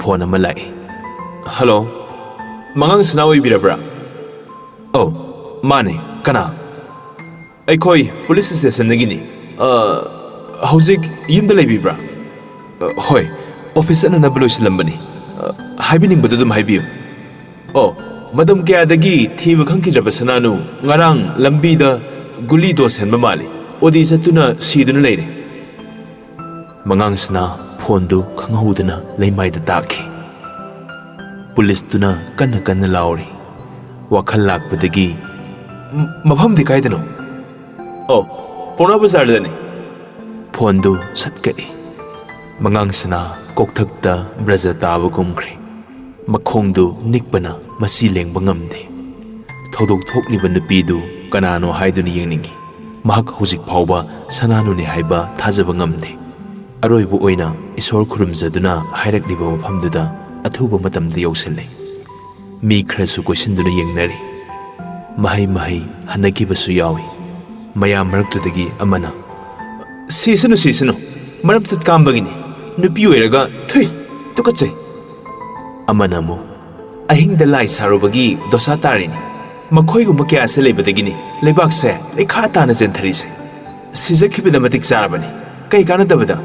ꯐꯣꯟ ꯑꯃ ꯂꯥꯛꯏ꯫ "ꯍꯜꯂꯣ, ꯃꯉꯥꯡ ꯁꯅꯥ ꯑꯣꯏꯕꯤꯔꯕ꯭ꯔꯥ?" "ꯑꯧ, ꯃꯥꯅꯦ꯫ ꯀꯅꯥ? ꯑꯩꯈꯣꯏ ꯄꯨꯂꯤꯁ ꯁ꯭ꯇꯦꯁꯟꯗꯒꯤꯅꯤ꯫ ꯑ, ꯍꯧꯖꯤꯛ ꯌꯨꯝꯗ ꯂꯩꯕꯤꯕ꯭ꯔꯥ? ꯑ, ꯍꯣꯏ, ꯑꯣꯐꯤꯁ ꯆꯠꯅꯅꯕ ꯂꯣꯏꯁꯤꯜꯂꯝꯕꯅꯤ꯫ ꯑ, ꯍꯥꯏꯕꯤꯅꯤꯡꯕꯗꯨ ꯑꯗꯨꯝ ꯍꯥꯏꯕꯤꯌꯨ꯫ ꯑꯣ, ꯃꯇꯝ ꯀꯌꯥꯗꯒꯤ ꯊꯤꯕ ꯈꯪꯈꯤꯗ꯭ꯔꯕ ꯁꯅꯥꯅꯨ ꯉꯔꯥꯡ ꯂꯝꯕꯤꯗ ꯒꯨꯂꯤ ꯗꯣꯁ ꯁꯦꯟꯕ ꯃꯥꯜꯂꯤ꯫ ꯑꯣꯗꯤ ꯆꯠꯇꯨꯅ ꯁꯤꯗꯨꯅ ꯂꯩꯔꯦ꯫ ꯃꯉꯥꯡꯁꯤꯅ ꯐꯣꯟꯗꯨ ꯈꯪꯍꯧꯗꯅ ꯂꯩꯃꯥꯏꯗ ꯇꯥꯈꯤ꯫ ꯄꯨꯂꯤꯁꯇꯨꯅ ꯀꯟꯅ ꯀꯟꯅ ꯂꯥꯎꯔꯤ꯫ ꯋꯥꯈꯜ ꯂꯥꯛꯄꯗꯒꯤ, "ꯃ-, ꯃꯐꯝꯗꯤ ꯀꯥꯏꯗꯅꯣ?" "ꯑꯣ, ꯄꯥꯎꯅꯥ ꯕꯖꯥꯔꯗꯅꯤ꯫" ꯐꯣꯟꯗꯨ ꯁꯠ ꯀꯛꯏ꯫ ꯃꯉꯥꯡꯁꯤꯅ ꯀꯣꯛꯊꯛꯇ ꯕ꯭ꯔꯖ ꯇꯥꯕ ꯀꯨꯝꯈ꯭ꯔꯦ꯫ ꯃꯈꯣꯡꯗꯨ ꯅꯤꯛꯄꯅ ꯃꯁꯤ ꯂꯦꯡꯕ ꯉꯝꯗꯦ꯫ ꯊꯧꯗꯣꯛ ꯊꯣꯛꯂꯤꯕ ꯅꯨꯄꯤꯗꯨ ꯀꯅꯥꯅꯣ ꯍꯥꯏꯗꯨꯅ ꯌꯦꯡꯅꯤꯡꯏ꯫ ꯃꯍꯥꯛ ꯍꯧꯖꯤꯛ ꯐꯥꯎꯕ ꯁꯅꯥꯅꯨꯅꯤ ꯍꯥꯏꯕ ꯊꯥꯖꯕ ꯉꯝꯗꯦ꯫ ꯑꯔꯣꯏꯕ ꯑꯣꯏꯅ ꯏꯁꯣꯔ ꯈꯨꯔꯨꯝꯖꯗꯨꯅ ꯍꯥꯏꯔꯛꯂꯤꯕ ꯃꯐꯝꯗꯨꯗ ꯑꯊꯨꯕ ꯃꯇꯝꯗ ꯌꯧꯁꯤꯜꯂꯤ꯫ ꯃꯤ ꯈꯔꯁꯨ ꯀꯣꯏꯁꯤꯟꯗꯨꯅ ꯌꯦꯡꯅꯔꯤ꯫ ꯃꯍꯩ ꯃꯍꯩ ꯍꯟꯅꯈꯤꯕꯁꯨ ꯌꯥꯎꯏ꯫ ꯃꯌꯥꯝ ꯃꯔꯛꯇꯨꯗꯒꯤ ꯑꯃꯅ, "ꯁꯤꯁꯅꯨ, ꯁꯤꯁꯅꯨ, ꯃꯔꯝ ꯆꯠ ꯀꯥꯝꯕꯒꯤꯅꯤ, ꯅꯨꯄꯤ ꯑꯣꯏꯔꯒ, ꯊꯨꯏ, ꯇꯨꯀꯠꯆꯩ꯫" ꯑꯃꯅ ꯑꯃꯨꯛ, "ꯑꯍꯤꯡꯗ ꯂꯥꯏ ꯁꯥꯔꯨꯕꯒꯤ ꯗꯣꯁꯥ ꯇꯥꯔꯤꯅꯤ, ꯃꯈꯣꯏꯒꯨꯝꯕ ꯀꯌꯥꯁꯦ ꯂꯩꯕꯗꯒꯤꯅꯤ ꯂꯩꯕꯥꯛꯁꯦ ꯂꯩꯈꯥ ꯇꯥꯅ ꯆꯦꯟꯊꯔꯤꯁꯦ꯫ ꯁꯤꯖꯈꯤꯕꯗ ꯃꯇꯤꯛ ꯆꯥꯔꯕꯅꯤ, ꯀꯩ ꯀꯥꯟꯅꯗꯕꯗ?"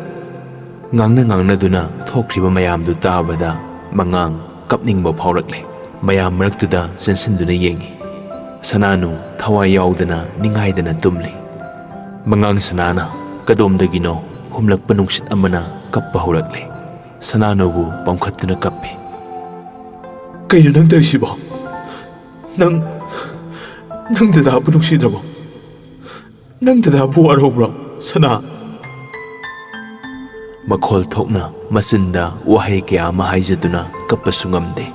ꯉꯥꯡꯅ ꯉꯥꯡꯅꯗꯨꯅ ꯊꯣꯛꯈ꯭ꯔꯤꯕ ꯃꯌꯥꯝꯗꯨ ꯇꯥꯕꯗ ꯃꯉꯥꯡ ꯀꯞꯅꯤꯡꯕ ꯐꯥꯎꯔꯛꯂꯦ꯫ ꯃꯌꯥꯝ ꯃꯔꯛꯇꯨꯗ ꯆꯦꯟꯁꯤꯟꯗꯨꯅ ꯌꯦꯡꯏ꯫ ꯁꯅꯥꯅꯨ ꯊꯋꯥꯏ ꯌꯥꯎꯗꯅ ꯅꯤꯡꯉꯥꯏꯗꯅ ꯇꯨꯝꯂꯤ꯫ ꯃꯉꯥꯡ ꯁꯅꯥꯅ ꯀꯗꯣꯝꯗꯒꯤꯅꯣ ꯍꯨꯝꯂꯛꯄ ꯅꯨꯡꯁꯤꯠ ꯑꯃꯅ ꯀꯞꯄ ꯍꯧꯔꯛꯂꯦ꯫ ꯁꯅꯥꯅꯨꯕꯨ ꯄꯝꯈꯠꯇꯨꯅ ꯀꯞꯄꯤ꯫ "ꯀꯩꯅꯣ ꯅꯪ ꯇꯧꯔꯤꯁꯤꯕꯣ? ꯅꯪ, ꯅꯪ ꯗꯗꯥꯕꯨ ꯅꯨꯡꯁꯤꯗ꯭ꯔꯕꯣ? ꯅꯪ ꯗꯗꯥꯕꯨ ꯋꯥꯔꯧꯕ꯭ꯔꯣ, ꯁꯅꯥ?" ꯃꯈꯣꯜ ꯊꯣꯛꯅ ꯃꯆꯤꯟꯗ ꯋꯥꯍꯩ ꯀꯌꯥ ꯑꯃ ꯍꯥꯏꯖꯗꯨꯅ ꯀꯞꯄꯁꯨ ꯉꯝꯗꯦ꯫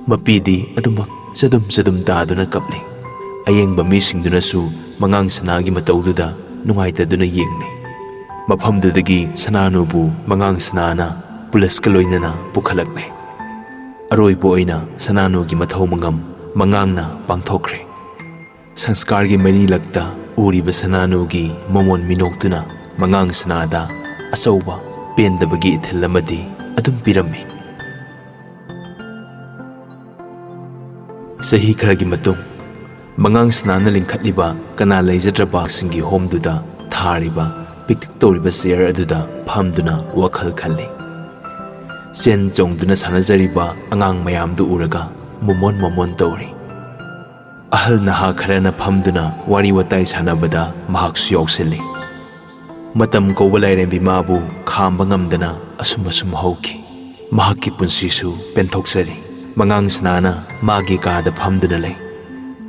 ꯃꯄꯤꯗꯤ ꯑꯗꯨꯃꯛ ꯆꯗꯨꯝ ꯆꯗꯨꯝ ꯇꯥꯗꯨꯅ ꯀꯞꯂꯤ꯫ ꯑꯌꯦꯡꯕ ꯃꯤꯁꯤꯡꯗꯨꯅꯁꯨ ꯃꯉꯥꯡ ꯁꯅꯥꯒꯤ ꯃꯇꯧꯗꯨꯗ ꯅꯨꯡꯉꯥꯏꯇꯗꯨꯅ ꯌꯦꯡꯂꯤ꯫ ꯃꯐꯝꯗꯨꯗꯒꯤ ꯁꯅꯥꯅꯨꯕꯨ ꯃꯉꯥꯡ ꯁꯅꯥꯅ ꯄꯨꯂꯤꯁꯀ ꯂꯣꯏꯅꯅ ꯄꯨꯈꯠꯂꯛꯂꯦ꯫ ꯑꯔꯣꯏꯕ ꯑꯣꯏꯅ ꯁꯅꯥꯅꯨꯒꯤ ꯃꯊꯧ ꯃꯉꯝ ꯃꯉꯥꯡꯅ ꯄꯥꯡꯊꯣꯛꯈ꯭ꯔꯦ꯫ ꯁꯪꯁꯀꯥꯔꯒꯤ ꯃꯩꯔꯤꯂꯛꯇ ꯎꯔꯤꯕ ꯁꯅꯥꯅꯨꯒꯤ ꯃꯃꯣꯟ ꯃꯤꯅꯣꯛꯇꯨꯅ ꯃꯉꯥꯡ ꯁꯅꯥꯗ ꯑꯆꯧꯕ ꯄꯦꯟꯗꯕꯒꯤ ꯏꯊꯤꯜ ꯑꯃꯗꯤ ꯑꯗꯨꯝ ꯄꯤꯔꯝꯃꯤ꯫ ꯆꯍꯤ ꯈꯔꯒꯤ ꯃꯇꯨꯡ, ꯃꯉꯥꯡ ꯁꯅꯥꯅ ꯂꯤꯡꯈꯠꯂꯤꯕ ꯀꯅꯥ ꯂꯩꯖꯗ꯭ꯔꯕꯁꯤꯡꯒꯤ ꯍꯣꯝꯗꯨꯗ ꯊꯥꯔꯤꯕ ꯄꯤꯛꯇꯛ ꯇꯧꯔꯤꯕ ꯆꯤꯌꯔ ꯑꯗꯨꯗ ꯐꯝꯗꯨꯅ ꯋꯥꯈꯜ ꯈꯜꯂꯤ꯫ ꯆꯦꯟ ꯆꯣꯡꯗꯨꯅ ꯁꯥꯟꯅꯖꯔꯤꯕ ꯑꯉꯥꯡ ꯃꯌꯥꯝꯗꯨ ꯎꯔꯒ ꯃꯣꯃꯣꯟ ꯃꯣꯃꯣꯟ ꯇꯧꯔꯤ꯫ ꯑꯍꯜ ꯅꯍꯥ ꯈꯔꯅ ꯐꯝꯗꯨꯅ ꯋꯥꯔꯤ ꯋꯥꯇꯥꯏ ꯁꯥꯟꯅꯕꯗ ꯃꯍꯥꯛꯁꯨ ꯌꯥꯎꯁꯤꯜꯂꯤ꯫ ꯃꯇꯝ ꯀꯧꯕ ꯂꯥꯏꯔꯦꯝꯕꯤ ꯃꯥꯕꯨ ꯈꯥꯝꯕ ꯉꯝꯗꯅ ꯑꯁꯨꯝ ꯑꯁꯨꯝ ꯍꯧꯈꯤ꯫ ꯃꯍꯥꯛꯀꯤ ꯄꯨꯟꯁꯤꯁꯨ ꯄꯦꯟꯊꯣꯛꯆꯔꯤ꯫ ꯃꯉꯥꯡ ꯁꯅꯥꯅ ꯃꯥꯒꯤ ꯀꯥꯗ ꯐꯝꯗꯨꯅ ꯂꯩ꯫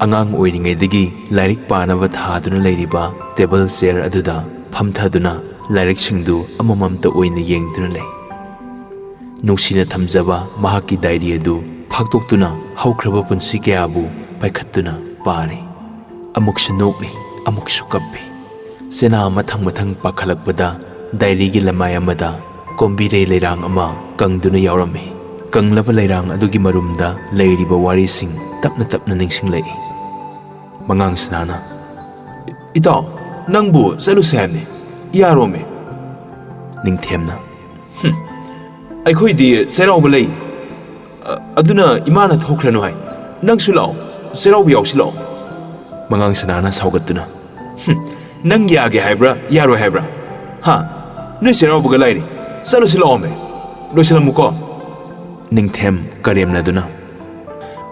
ꯑꯉꯥꯡ ꯑꯣꯏꯔꯤꯉꯩꯗꯒꯤ ꯂꯥꯏꯔꯤꯛ ꯄꯥꯅꯕ ꯊꯥꯗꯨꯅ ꯂꯩꯔꯤꯕ ꯇꯦꯕꯜ ꯆꯤꯌꯔ ꯑꯗꯨꯗ ꯐꯝꯊꯗꯨꯅ ꯂꯥꯏꯔꯤꯛꯁꯤꯡꯗꯨ ꯑꯃꯃꯝꯇ ꯑꯣꯏꯅ ꯌꯦꯡꯗꯨꯅ ꯂꯩ꯫ ꯅꯨꯡꯁꯤꯅ ꯊꯝꯖꯕ ꯃꯍꯥꯛꯀꯤ ꯗꯥꯏꯔꯤ ꯑꯗꯨ ꯐꯥꯛꯇꯣꯛꯇꯨꯅ ꯍꯧꯈ꯭ꯔꯕ ꯄꯨꯟꯁꯤ ꯀꯌꯥꯕꯨ ꯄꯥꯏꯈꯠꯇꯨꯅ ꯄꯥꯔꯤ꯫ ꯑꯃꯨꯛꯁꯨ ꯅꯣꯛꯂꯤ, ꯑꯃꯨꯛꯁꯨ ꯀꯞꯄꯤ꯫ ꯆꯦꯅꯥ ꯃꯊꯪ ꯃꯊꯪ ꯄꯥꯈꯠꯂꯛꯄꯗ ꯗꯥꯏꯔꯤꯒꯤ ꯂꯃꯥꯏ ꯑꯃꯗ ꯀꯣꯝꯕꯤꯔꯩ ꯂꯩꯔꯥꯡ ꯑꯃ ꯀꯪꯗꯨꯅ ꯌꯥꯎꯔꯝꯃꯤ꯫ ꯀꯪꯂꯕ ꯂꯩꯔꯥꯡ ꯑꯗꯨꯒꯤ ꯃꯔꯨꯝꯗ ꯂꯩꯔꯤꯕ ꯋꯥꯔꯤꯁꯤꯡ ꯇꯞꯅ ꯇꯞꯅ ꯅꯤꯡꯁꯤꯡꯂꯛꯏ꯫ ꯃꯉꯥꯡ ꯁꯅꯥꯅ, "ꯏꯇꯥꯎ, ꯅꯪꯕꯨ ꯆꯠꯂꯨꯁꯦ ꯍꯥꯏꯕꯅꯤ, ꯌꯥꯔꯣꯃꯦ?" ꯅꯤꯡꯊꯦꯝꯅ, "ꯍꯨꯝ, ꯑꯩꯈꯣꯏꯗꯤ ꯆꯩꯔꯥꯎꯕ ꯂꯩ, ꯑ-, ꯑꯗꯨꯅ ꯏꯃꯥꯅ ꯊꯣꯛꯈ꯭ꯔꯅꯨ ꯍꯥꯏ꯫ ꯅꯪꯁꯨ ꯂꯥꯛꯑꯣ, ꯆꯩꯔꯥꯎꯕ ꯌꯥꯎꯁꯤ ꯂꯥꯛꯑꯣ꯫" ꯃꯉꯥꯡ ꯁꯅꯥꯅ ꯁꯥꯎꯒꯠꯇꯨꯅ, "ꯍꯨꯝ, ꯅꯪ ꯌꯥꯒꯦ ꯍꯥꯏꯕ꯭ꯔꯥ, ꯌꯥꯔꯣꯏ ꯍꯥꯏꯕ꯭ꯔꯥ? ꯍꯥ? ꯅꯣꯏ ꯆꯩꯔꯥꯎꯕꯒ ꯂꯩꯔꯤ, ꯆꯠꯂꯨꯁꯤ ꯂꯥꯛꯑꯣꯃꯦ, ꯂꯣꯏꯁꯤꯜꯂꯝꯃꯨꯀꯣ꯫" ꯅꯤꯡꯊꯦꯝ ꯀꯔꯦꯝꯅꯗꯨꯅ,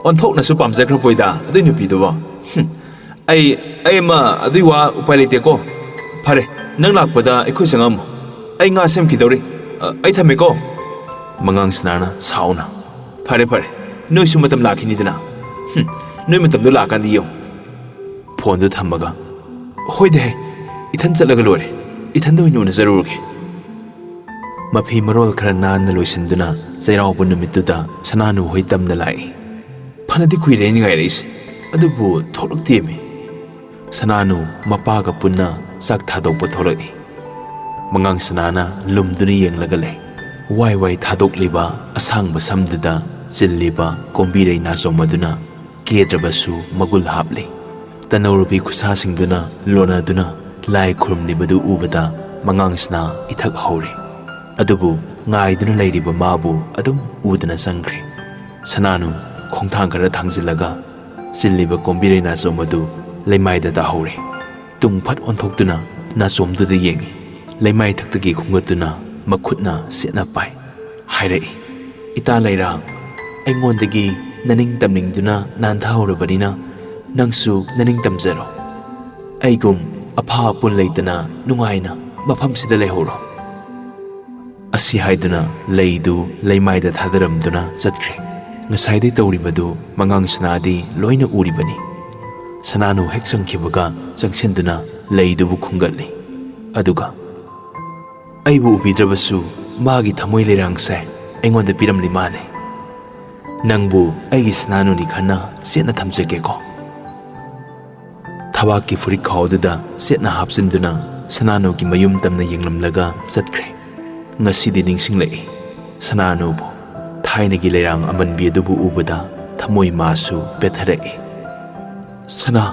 "ꯑꯣꯟꯊꯣꯛꯅꯁꯨ ꯄꯥꯝꯖꯈ꯭ꯔꯕꯣꯏꯗ ꯑꯗꯨꯏ ꯅꯨꯄꯤꯗꯨꯕꯣ꯫ ꯍꯨꯝ, ꯑꯩ, ꯑꯩ ꯑꯃ ꯑꯗꯨꯏ ꯋꯥ ꯎꯄꯥꯏ ꯂꯩꯇꯦꯀꯣ꯫ ꯐꯔꯦ, ꯅꯪ ꯂꯥꯛꯄꯗ ꯑꯩꯈꯣꯏ ꯆꯪꯉꯝꯃꯨ꯫ ꯑꯩ ꯉꯥ ꯁꯦꯝꯈꯤꯗꯧꯔꯤ꯫ ꯑ, ꯑꯩ ꯊꯝꯃꯦꯀꯣ꯫" ꯃꯉꯥꯡ ꯁꯅꯥꯅ ꯁꯥꯎꯅ, "ꯐꯔꯦ, ꯐꯔꯦ, ꯅꯣꯏꯁꯨ ꯃꯇꯝ ꯂꯥꯛꯈꯤꯅꯤꯗꯅ꯫ ꯍꯨꯝ, ꯅꯣꯏ ꯃꯇꯝꯗꯣ ꯂꯥꯛꯑꯀꯥꯟꯗ ꯌꯦꯡꯉꯨ꯫" ꯐꯣꯟꯗꯨ ꯊꯝꯃꯒ, "ꯍꯣꯏꯗ ꯍꯦ, ꯏꯊꯟ ꯆꯠꯂꯒ ꯂꯣꯏꯔꯦ꯫ ꯏꯊꯟꯗ ꯑꯣꯏꯅ ꯎꯅꯖꯔꯨꯔꯒꯦ꯫" ꯃꯐꯤ ꯃꯔꯣꯜ ꯈꯔ ꯅꯥꯟꯅ ꯂꯣꯏꯁꯤꯟꯗꯨꯅ ꯆꯩꯔꯥꯎꯕ ꯅꯨꯃꯤꯠꯇꯨꯗ ꯁꯅꯥꯅꯨ ꯍꯣꯏ ꯇꯝꯅ ꯂꯥꯛꯏ꯫ ꯐꯅꯗꯤ ꯀꯨꯏꯔꯦ ꯑꯩꯅ ꯉꯥꯏꯔꯛꯏꯁꯦ, ꯑꯗꯨꯕꯨ ꯊꯣꯛꯂꯛꯇꯦꯃꯤ꯫ ꯁꯅꯥꯅꯨ ꯃꯄꯥꯒ ꯄꯨꯟꯅ ꯆꯥꯛ ꯊꯥꯗꯣꯛꯄ ꯊꯣꯛꯂꯛꯏ꯫ ꯃꯉꯥꯡ ꯁꯅꯥꯅ ꯂꯨꯝꯗꯨꯅ ꯌꯦꯡꯂꯒ ꯂꯩ꯫ ꯋꯥꯏ ꯋꯥꯏ ꯊꯥꯗꯣꯛꯂꯤꯕ ꯑꯁꯥꯡꯕ ꯁꯝꯗꯨꯗ ꯆꯤꯜꯂꯤꯕ ꯀꯣꯝꯕꯤꯔꯩ ꯅꯥꯆꯣꯝ ꯑꯗꯨꯅ ꯀꯦꯗ꯭ꯔꯕꯁꯨ ꯃꯒꯨꯜ ꯍꯥꯞꯂꯤ꯫ ꯇꯅꯧꯔꯨꯕꯤ ꯈꯨꯠꯁꯥꯁꯤꯡꯗꯨꯅ ꯂꯣꯟꯅꯗꯨꯅ ꯂꯥꯏ ꯈꯨꯔꯨꯝꯂꯤꯕꯗꯨ ꯎꯕꯗ ꯃꯉꯥꯡꯁꯅꯥ ꯏꯊꯛ ꯍꯧꯔꯦ꯫ ꯑꯗꯨꯕꯨ ꯉꯥꯏꯗꯨꯅ ꯂꯩꯔꯤꯕ ꯃꯥꯕꯨ ꯑꯗꯨꯝ ꯎꯗꯅ ꯆꯪꯈ꯭ꯔꯦ꯫ ꯁꯅꯥꯅꯨ ꯈꯣꯡꯊꯥꯡ ꯈꯔ ꯊꯥꯡꯖꯤꯜꯂꯒ, ꯆꯤꯜꯂꯤꯕ ꯀꯣꯝꯕꯤꯔꯩ ꯅꯥꯆꯣꯝ ꯑꯗꯨ ꯂꯩꯃꯥꯏꯗ ꯇꯥꯍꯧꯔꯦ꯫ ꯇꯨꯡ ꯐꯠ ꯑꯣꯟꯊꯣꯛꯇꯨꯅ ꯅꯥꯆꯣꯝꯗꯨꯗ ꯌꯦꯡꯏ꯫ ꯂꯩꯃꯥꯏ ꯊꯛꯇꯒꯤ ꯈꯨꯡꯒꯠꯇꯨꯅ ꯃꯈꯨꯠꯅ ꯁꯦꯠꯅ ꯄꯥꯏ꯫ ꯍꯥꯏꯔꯛꯏ, "ꯏꯇꯥ ꯂꯩꯔꯥꯡ, ꯑꯩꯉꯣꯟꯗꯒꯤ ꯅꯅꯤꯡ ꯇꯝꯅꯤꯡꯗꯨꯅ ꯅꯥꯟꯊꯍꯧꯔꯕꯅꯤꯅ ꯅꯪꯁꯨ ꯅꯅꯤꯡ ꯇꯝꯖꯔꯣ꯫ ꯑꯩꯒꯨꯝ ꯑꯐꯥ ꯑꯄꯨꯟ ꯂꯩꯇꯅ ꯅꯨꯡꯉꯥꯏꯅ ꯃꯐꯝꯁꯤꯗ ꯂꯩꯍꯧꯔꯣ"꯫ ꯑꯁꯤ ꯍꯥꯏꯗꯨꯅ ꯂꯩꯗꯨ ꯂꯩꯃꯥꯏꯗ ꯊꯥꯗꯔꯝꯗꯨꯅ ꯆꯠꯈ꯭ꯔꯦ꯫ ꯉꯁꯥꯏꯗꯩ ꯇꯧꯔꯤꯕꯗꯨ ꯃꯉꯥꯡ ꯁꯅꯥꯗꯤ ꯂꯣꯏꯅ ꯎꯔꯤꯕꯅꯤ꯫ ꯁꯅꯥꯅꯨ ꯍꯦꯛ ꯆꯪꯈꯤꯕꯒ ꯆꯪꯁꯤꯟꯗꯨꯅ ꯂꯩꯗꯨꯕꯨ ꯈꯨꯝꯒꯠꯂꯤ꯫ ꯑꯗꯨꯒ, "ꯑꯩꯕꯨ ꯎꯕꯤꯗ꯭ꯔꯕꯁꯨ ꯃꯥꯒꯤ ꯊꯃꯣꯏ ꯂꯩꯔꯥꯡꯁꯦ ꯑꯩꯉꯣꯟꯗ ꯄꯤꯔꯝꯂꯤ ꯃꯥꯜꯂꯦ꯫ ꯅꯪꯕꯨ ꯑꯩꯒꯤ ꯁꯅꯥꯅꯨꯅꯤ ꯈꯟꯅ ꯆꯦꯠꯅ ꯊꯝꯖꯒꯦꯀꯣ"꯫ ꯊꯕꯥꯛꯀꯤ ꯐꯨꯔꯤꯠ ꯈꯥꯎꯗꯨꯗ ꯆꯦꯠꯅ ꯍꯥꯞꯆꯤꯟꯗꯨꯅ ꯁꯅꯥꯅꯨꯒꯤ ꯃꯌꯨꯝ ꯇꯝꯅ ꯌꯦꯡꯂꯝꯂꯒ ꯆꯠꯈ꯭ꯔꯦ꯫ ꯉꯁꯤꯗꯤ ꯅꯤꯡꯁꯤꯡꯂꯛꯏ ꯁꯅꯥꯅꯨꯕꯨ꯫ ꯊꯥꯏꯅꯒꯤ ꯂꯩꯔꯥꯡ ꯑꯃꯟꯕꯤ ꯑꯗꯨꯕꯨ ꯎꯕꯗ ꯊꯃꯣꯏ ꯃꯥꯁꯨ ꯄꯦꯠꯊꯔꯛꯏ꯫ "ꯁꯅꯥ,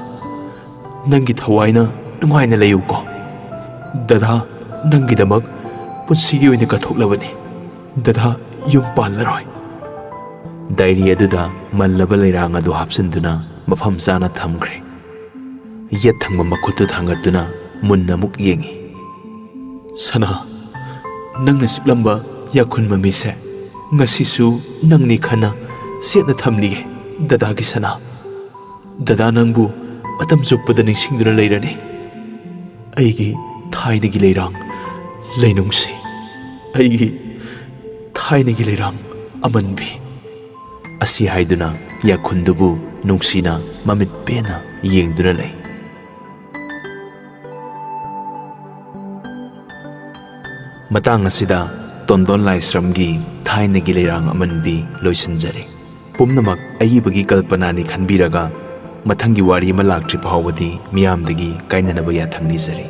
ꯅꯪꯒꯤ ꯊꯋꯥꯏꯅ ꯅꯨꯡꯉꯥꯏꯅ ꯂꯩꯌꯨꯀꯣ꯫ ꯗꯗꯥ ꯅꯪꯒꯤꯗꯃꯛ ꯄꯨꯟꯁꯤꯒꯤ ꯑꯣꯏꯅ ꯀꯠꯊꯣꯛꯂꯕꯅꯤ꯫ ꯗꯗꯥ ꯌꯨꯝ ꯄꯥꯜꯂꯔꯣꯏ"꯫ ꯗꯥꯏꯔꯤ ꯑꯗꯨꯗ ꯃꯜꯂꯕ ꯂꯩꯔꯥꯡ ꯑꯗꯨ ꯍꯥꯞꯆꯤꯟꯗꯨꯅ ꯃꯐꯝ ꯆꯥꯅ ꯊꯝꯈ꯭ꯔꯦ꯫ ꯌꯦꯠ ꯊꯪꯕ ꯃꯈꯨꯠꯇꯨ ꯊꯥꯡꯒꯠꯇꯨꯅ ꯃꯨꯟꯅ ꯑꯃꯨꯛ ꯌꯦꯡꯏ꯫ "ꯁꯅꯥ, ꯅꯪꯅ ꯆꯤꯛꯂꯝꯕ ꯌꯥꯈꯨꯟ ꯃꯃꯤꯁꯦ ꯉꯁꯤꯁꯨ ꯅꯪꯅꯤ ꯈꯟꯅ ꯁꯦꯠꯅ ꯊꯝꯂꯤꯌꯦ, ꯗꯗꯥꯒꯤ ꯁꯅꯥ꯫ ꯗꯗꯥ ꯅꯪꯕꯨ ꯃꯇꯝ ꯆꯨꯞꯄꯗ ꯅꯤꯡꯁꯤꯡꯗꯨꯅ ꯂꯩꯔꯅꯤ꯫ ꯑꯩꯒꯤ ꯊꯥꯏꯅꯒꯤ ꯂꯩꯔꯥꯡ ꯂꯩꯅꯨꯡꯁꯤ, ꯑꯩꯒꯤ ꯊꯥꯏꯅꯒꯤ ꯂꯩꯔꯥꯡ ꯑꯃꯟꯕꯤ"꯫ ꯑꯁꯤ ꯍꯥꯏꯗꯨꯅ ꯌꯥꯈꯨꯟꯗꯨꯕꯨ ꯅꯨꯡꯁꯤꯅ ꯃꯃꯤꯠ ꯄꯦꯟꯅ ꯌꯦꯡꯗꯨꯅ ꯂꯩ꯫ ꯃꯇꯥꯡ ꯑꯁꯤꯗ ꯇꯣꯟꯗꯣꯟ ꯂꯥꯏꯁ꯭ꯔꯝꯒꯤ ꯊꯥꯏꯅꯒꯤ ꯂꯩꯔꯥꯡ ꯑꯃꯟꯕꯤ ꯂꯣꯏꯁꯤꯟꯖꯔꯦ꯫ ꯄꯨꯝꯅꯃꯛ ꯑꯏꯕꯒꯤ ꯀꯜꯄꯅꯥꯅꯤ ꯈꯟꯕꯤꯔꯒ ꯃꯊꯪꯒꯤ ꯋꯥꯔꯤ ꯑꯃ ꯂꯥꯛꯇ꯭ꯔꯤ ꯐꯥꯎꯕꯗꯤ ꯃꯤꯌꯥꯝꯗꯒꯤ ꯀꯥꯏꯅꯅꯕ ꯌꯥꯊꯪ ꯅꯤꯖꯔꯤ꯫